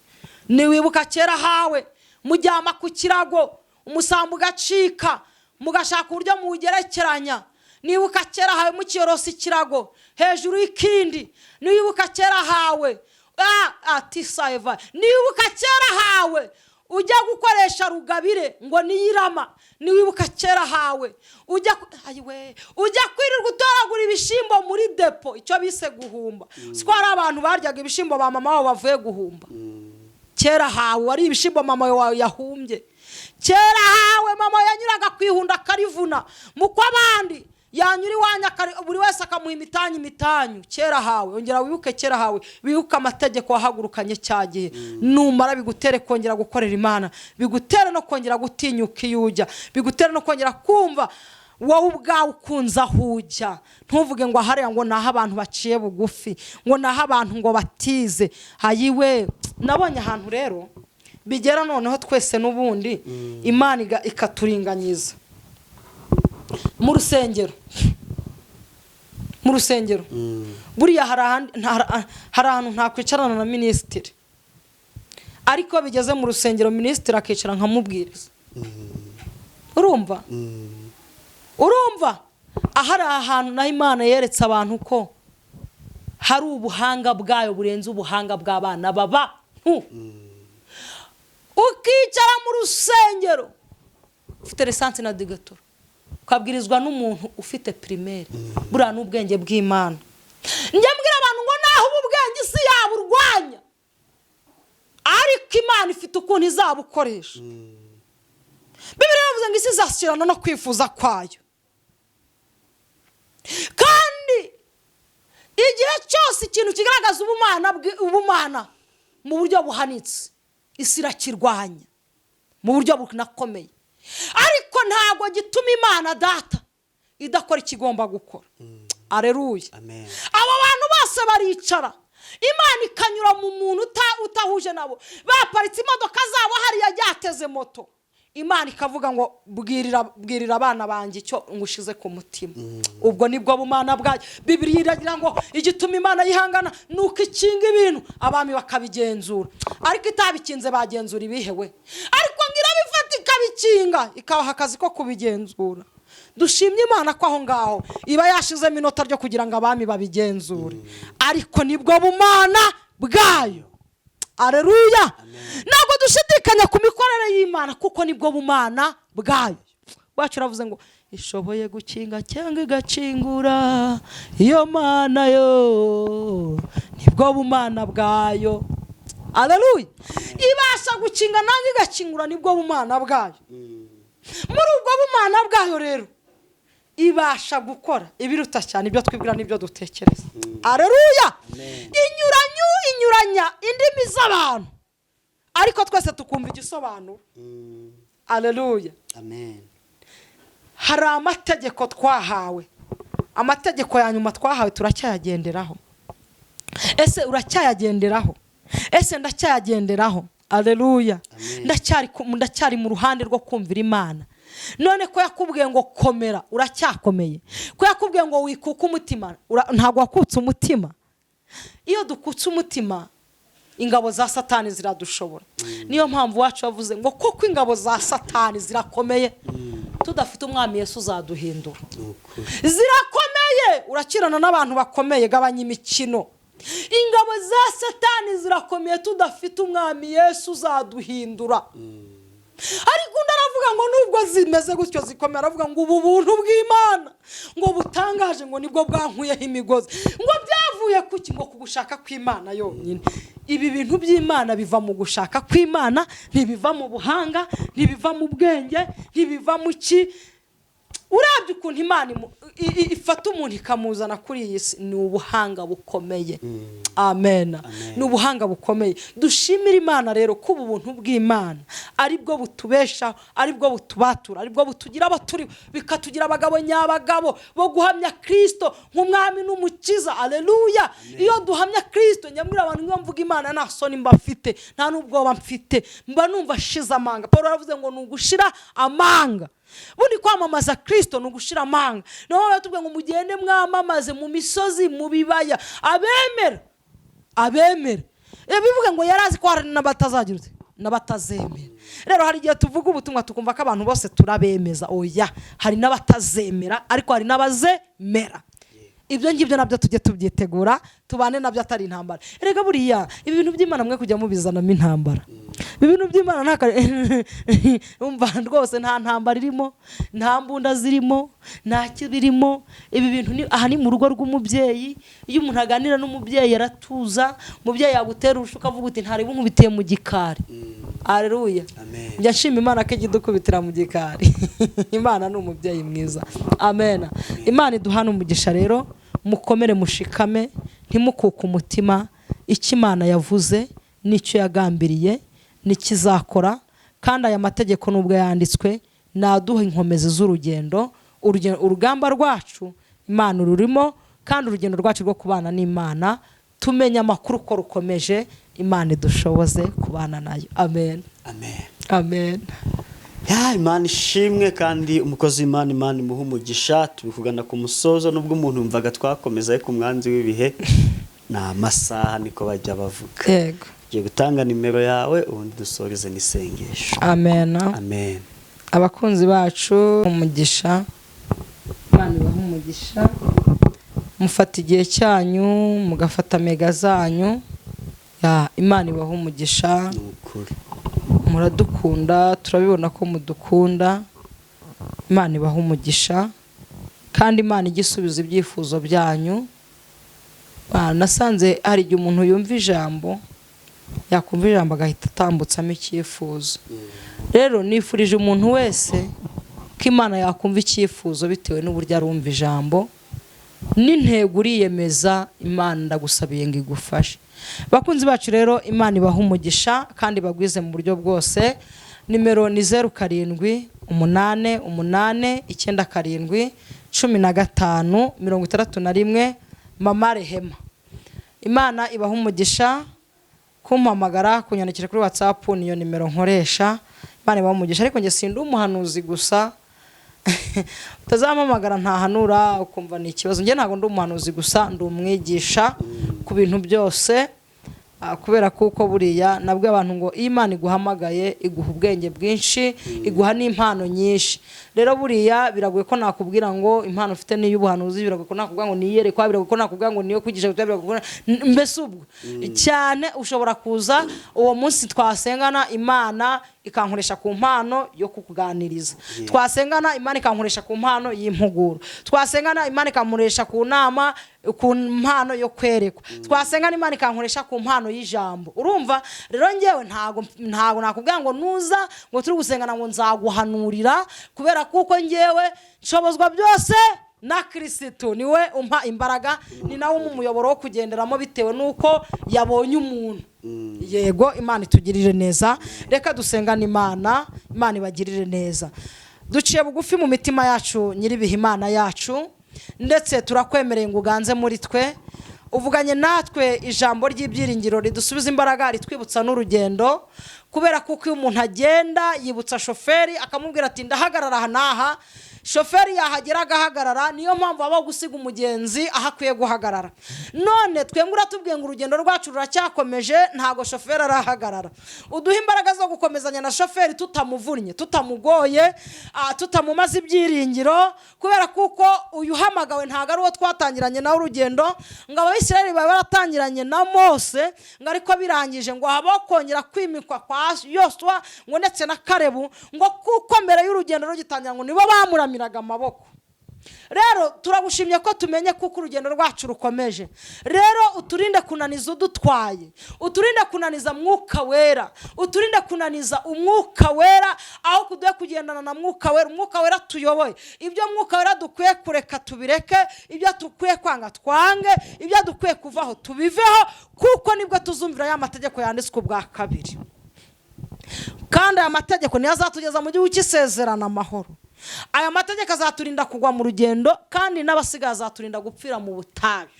Niwibuka kera hawe mujyama ku kirago, umusambi ugacika, mugashaka uburyo muwugerekeranya. Nibuka kera hawe mukiyorosa ikirago hejuru y'ikindi. Niwibuka kera hawe ati saeva. Niwibuka kera hawe ujya gukoresha rugabire ngo niyirama. Niwibuka kera hawe ujya ayiwe, ujya kwirirwa utoragura ibishyimbo muri depo, icyo bise guhumba. Siko hari abantu baryaga ibishyimbo ba mama wabo bavuye guhumba? Kera hawe wari ibishyimbo mama wawe yahumbye. Kera hawe mama yanyuraga ku ihunda akarivuna mu kw'abandi, yanyura iwanyu buri wese akamuha imitanyu imitanyu. Kera hawe, ongera wibuke kera hawe, wibuke amategeko wahagurukanye cya gihe. Numara bigutere kongera gukorera Imana, bigutere no kongera gutinyuka iyo ujya, bigutere no kongera kumva wowe ubwawe ukunze aho ujya. Ntuvuge ngo hariya ngo naho abantu baciye bugufi, ngo naho abantu ngo batize. Hayiwe, nabonye ahantu rero bigera noneho twese n'ubundi Imana ikaturinganyiza mu rusengero. Mu rusengero buriya hari ahantu ntakwicarana na minisitiri, ariko iyo bigeze mu rusengero minisitiri akicara nkamubwiriza. Urumva, urumva ahari ahantu naho Imana yeretse abantu ko hari ubuhanga bwayo burenze ubuhanga bw'abana b'abantu. Ukicara mu rusengero ufite licence na doctorat, ukabwirizwa n'umuntu ufite primaire. Buriya ni ubwenge bw'Imana. Njya mbwira abantu ngo naho ubu bwenge isi yaburwanya, ariko Imana ifite ukuntu izabukoresha. Bibiliya yavuze ngo isi izashyirana no kwifuza kwayo, kandi igihe cyose ikintu kigaragaza ubumana mu buryo buhanitse, isi irakirwanya mu buryo bunakomeye. Ariko ntabwo gituma Imana Data idakora ikigomba gukora. Aleluya. Amen. Abo bantu bose baricara, Imana ikanyura mu muntu utahuje nabo. Baparitse imodoka zabo hariya, yateze moto, Imana ikavuga ngo bwirira, bwirira abana banjye icyo ngushize ku mutima. Ubwo nibwo bumana bwayo. Bibiliya iragira ngo igituma Imana yihangana ni uko ikinga ibintu, abami bakabigenzura. Ariko itabikinze bagenzura ibihewe? Ariko ngo irabifata ikabikinga, ikabaha akazi ko kubigenzura. Dushimye Imana ko aho ngaho iba yashizemo inota ryo kugira ngo abami babigenzure. Ariko nibwo bumana bwayo. Aleluya. Ntabwo dushidikanya ku mikorere y'Imana, kuko nibwo bumana bwayo. Wacu uravuze ngo ishoboye gukinga cyangwa igakingura, iyo mana yo nibwo bumana bwayo. Aleluya. Ibasha gukinga nangwa igakingura, nibwo bumana bwayo. Muri ubwo bumana bwayo rero ibasha gukora ibiruta cyane ibyo twibwira n'ibyo dutekereza. Aleluya. Inyuranyu inyuranya indimi z'abantu, ariko twese tukumva igisobanuro. Aleluya. Amen. Hari amategeko twahawe, amategeko ya nyuma twahawe turacyayagenderaho? Ese uracyayagenderaho? Ese ndacyayagenderaho? Aleluya. Amen. Ndacyari mu ruhande rwo kumvira Imana? None ko yakubwiye ngo komera, uracyakomeye? Ko yakubwiye ngo wikuke umutima, ntabwo wakutse umutima? Iyo dukutse umutima, ingabo za Satani ziradushobora. Niyo mpamvu wacu yavuze ngo koko ingabo za Satani zirakomeye, tudafite Umwami Yesu uzaduhindura. Ni ukuri. Zirakomeye. Urakirana n'abantu bakomeye, gabanya imikino. Ingabo za Satani zirakomeye, tudafite Umwami Yesu uzaduhindura. Ariko undi aravuga ngo nubwo zimeze gutyo zikomeye, aravuga ngo ubu buntu bw'Imana ngo butangaje, ngo nibwo bwankuyeho imigozi. Ngo byavuye kuki? Ngo ku gushaka kw'Imana yonyine. Ibi bintu by'Imana biva mu gushaka kw'Imana, ntibiva mu buhanga, ntibiva mu bwenge, ntibiva mu ki. Urebye ukuntu Imana ifata umuntu ikamuzana kuri iyi si, ni ubuhanga bukomeye. Amen. Amen. Ni ubuhanga bukomeye. Dushimire Imana rero ko ubu buntu bw'Imana ari bwo butubeshaho, ari bwo butubatura, ari bwo butugira abo turi, bikatugira abagabo nyabagabo bo guhamya Kirisito nk'Umwami n'Umukiza. Aleluya. Iyo duhamya Kirisito, nyamwira abantu, iyo mvuga Imana nta soni mba mfite, nta n'ubwoba mfite, mba numva ashize amanga. Paul aravuze ngo ni ugushira amanga. Bundi kwamamaza Kirisito ni ugushira amanga. Niyo mpamvu batubwira ngo mugende mwamamaze mu misozi, mu bibaya, abemera, abemera. Bivuga ngo yari azi ko hari n'abatazagira ute, n'abatazemera. Rero hari igihe tuvuga ubutumwa tukumva ko abantu bose turabemeza. Oya, hari n'abatazemera, ariko hari n'abazemera. Ibyo ngibyo nabyo tujye tubyitegura, tubane nabyo atari intambara. Erega buriya ibi bintu by'Imana mwe kujya mubizanamo intambara. Ibi bintu by'Imana umva rwose nta ntambara irimo, nta mbunda zirimo, nta kibirimo. Ibi bintu ni aha ni mu rugo rw'umubyeyi. Iyo umuntu aganira n'umubyeyi aratuza. Umubyeyi yagutera urusha ukavuga uti ntareba nkubitiye mu gikari. Aleluya. Amen. Njya nshima Imana ko ijya idukubitira mu gikari. Imana ni umubyeyi mwiza. Amen. Imana iduhana umugisha rero, mukomere, mushikame, ntimukuke umutima. Icyo Imana yavuze n'icyo yagambiriye n'ikizakora. Kandi aya mategeko nubwo yanditswe naduha inkomezi z'urugendo. Urugamba rwacu Imana rurimo, kandi urugendo rwacu rwo kubana n'Imana tumenya amakuru ko rukomeje. Imana idushoboze kubana nayo. Amen. Amen. Amen. Ya, Imana ishimwe, kandi umukozi w'Imana, Imana imuha umugisha. Turi kugana ku musozo, nubwo umuntu yumvaga twakomeza, ariko umwanzi w'ibihe ni amasaha, niko bajya bavuga. Yego. Ugiye gutanga nimero yawe, ubundi dusoreze n'isengesho. Amen. Amen. Abakunzi bacu, umugisha, Imana ibahe umugisha. Mufata igihe cyanyu, mugafata mega zanyu. Ya, Imana ibahe umugisha. Ni ukuri. Muradukunda, turabibona ko mudukunda. Imana ibahe umugisha, kandi Imana ijye isubiza ibyifuzo byanyu. Nasanze hari igihe umuntu yumva ijambo, yakumva ijambo agahita atambutsamo icyifuzo. Rero nifurije umuntu wese ko Imana yakumva icyifuzo bitewe n'uburyo arumva ijambo n'intego uriyemeza. Imana ndagusabiye ngo igufashe. Bakunzi bacu rero, Imana ibahe umugisha kandi bagwize mu buryo bwose. Nimero ni 07 8 8 9 7 15 61. Mama Rehema. Imana ibaha umugisha. Kumpamagara, kunyandikira kuri WhatsApp niyo nimero nkoresha. Imana ibaha umugisha. Ariko njye sindi umuhanuzi gusa, utazampamagara ntahanura ukumva ni ikibazo. Njye ntabwo ndi umuhanuzi gusa, ndi umwigisha ku bintu byose. Kubera kuko buriya nabwo abantu ngo iyo Imana iguhamagaye iguha ubwenge bwinshi, iguha n'impano nyinshi. Rero buriya biragoye ko nakubwira ngo impano ufite ni iy'ubuhanuzi, biragoye ko nakubwira ngo ni iyerekwa, biragoye ko nakubwira ngo niyo kwigisha, biragoye ko mbese ubwo cyane ushobora kuza uwo munsi twasengana Imana ikankoresha ku mpano yo kukuganiriza, twasengana Imana ikankoresha ku mpano y'impuguro, twasengana Imana ikankoresha ku nama, ku mpano yo kwerekwa, twasengana Imana ikankoresha ku mpano y'ijambo. Urumva rero ngewe ntago nakubwira ngo nuza ngo turi gusengana ngo nzaguhanurira, kubera kuko ngewe nshobozwa byose na Kirisitu, niwe umpa imbaraga, ni nawe umpa umuyoboro wo kugenderamo bitewe n'uko yabonye umuntu. Yego, Imana itugirire neza. Reka dusengane Imana, Imana ibagirire neza. Duciye bugufi mu mitima yacu, nyiribihe Imana yacu, ndetse turakwemereye ngo uganze muri twe, uvuganye natwe ijambo ry'ibyiringiro ridusubiza imbaraga, ritwibutsa n'urugendo. Kubera kuko iyo umuntu agenda yibutsa shoferi akamubwira ati ndahagarara aha n'aha, shoferi yahagera agahagarara. Niyo mpamvu habaho gusiga umugenzi aho akwiye guhagarara. None twebwe uratubwiye ngo urugendo rwacu ruracyakomeje, ntago shoferi arahagarara. Uduhe imbaraga zo gukomezanya na shoferi tutamuvunnye, tutamugoye, tutamumaze ibyiringiro. Kubera kuko uyu uhamagawe ntago ari uwo twatangiranye nawe urugendo, ngo Abisirayeli baba baratangiranye na Mose, ngo ariko birangije ngo habaho kongera kwimikwa kwa Yosuwa ngo ndetse na Karebu, ngo kuko mbere y'urugendo rugitangira ngo nibo bamuramiraga amaboko. Rero turagushimye ko tumenye kuko urugendo rwacu rukomeje. Rero uturinde kunaniza udutwaye, uturinde kunaniza Mwuka Wera, uturinde kunaniza Umwuka Wera, aho kuduhe kugendana na Mwuka Wera. Umwuka Wera tuyoboye. Ibyo Mwuka Wera dukwiye kureka tubireke, ibyo dukwiye kwanga twange, ibyo dukwiye kuvaho tubiveho, kuko nibwo tuzumvira ya mategeko yanditswe ubwa kabiri. Kandi aya mategeko niyo azatugeza mu gihugu cy'isezerano amahoro. Aya mategeko azaturinda kugwa mu rugendo, kandi n'abasigaye azaturinda gupfira mu butayu.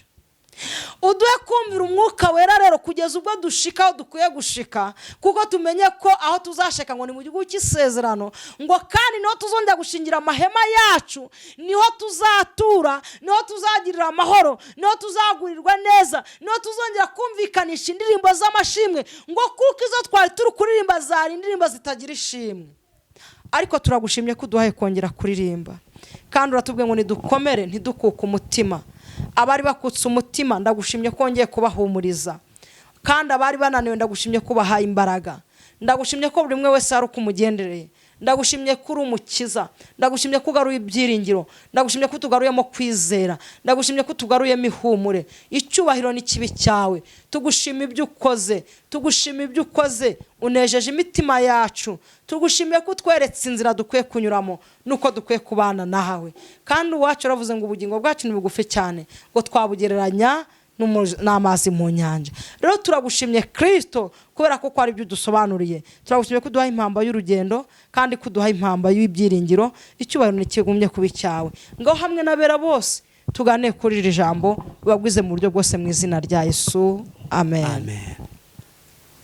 Uduhe kumvira Umwuka Wera rero kugeza ubwo dushika aho dukwiye gushika, kuko tumenye ko aho tuzashika ngo ni mu gihugu cy'isezerano, ngo kandi niho tuzongera gushingira amahema yacu, niho tuzatura, niho tuzagirira amahoro, niho tuzagurirwa neza, niho tuzongera kumvikanisha indirimbo z'amashimwe, ngo kuko izo twari turi kuririmba zari indirimbo zitagira ishimwe. Ariko turagushimye ko uduhaye kongera kuririmba, kandi uratubwiye ngo nidukomere ntidukuke umutima. Abari bakutse umutima ndagushimye ko wongeye kubahumuriza, kandi abari bananiwe ndagushimye ko ubahaye imbaraga. Ndagushimye ko buri umwe wese hari uko umugendereye. Ndagushimye ko uri umukiza, ndagushimye ko ugaruye ibyiringiro, ndagushimye ko utugaruyemo kwizera, ndagushimye ko utugaruyemo ihumure. Icyubahiro ni kibi cyawe. Tugushima ibyo ukoze, tugushima ibyo ukoze, unejeje imitima yacu. Tugushimiye ko utweretse inzira dukwiye kunyuramo nuko dukwiye kubana nawe. Kandi uwacu uravuze ngo ubugingo bwacu ni bugufi cyane, ngo twabugereranya n'amazi mu nyanja. Rero turagushimye Kristo kubera ko ari byo udusobanuriye. Turagushimye ko uduha impamba y'urugendo, kandi ko uduha impamba y'ibyiringiro. Icyubahiro ntikigumye kuba icyawe. Ngaho hamwe n'abera bose tugane kuri iri jambo, ubagwize mu buryo bwose mu izina rya Yesu. Amen. Amen.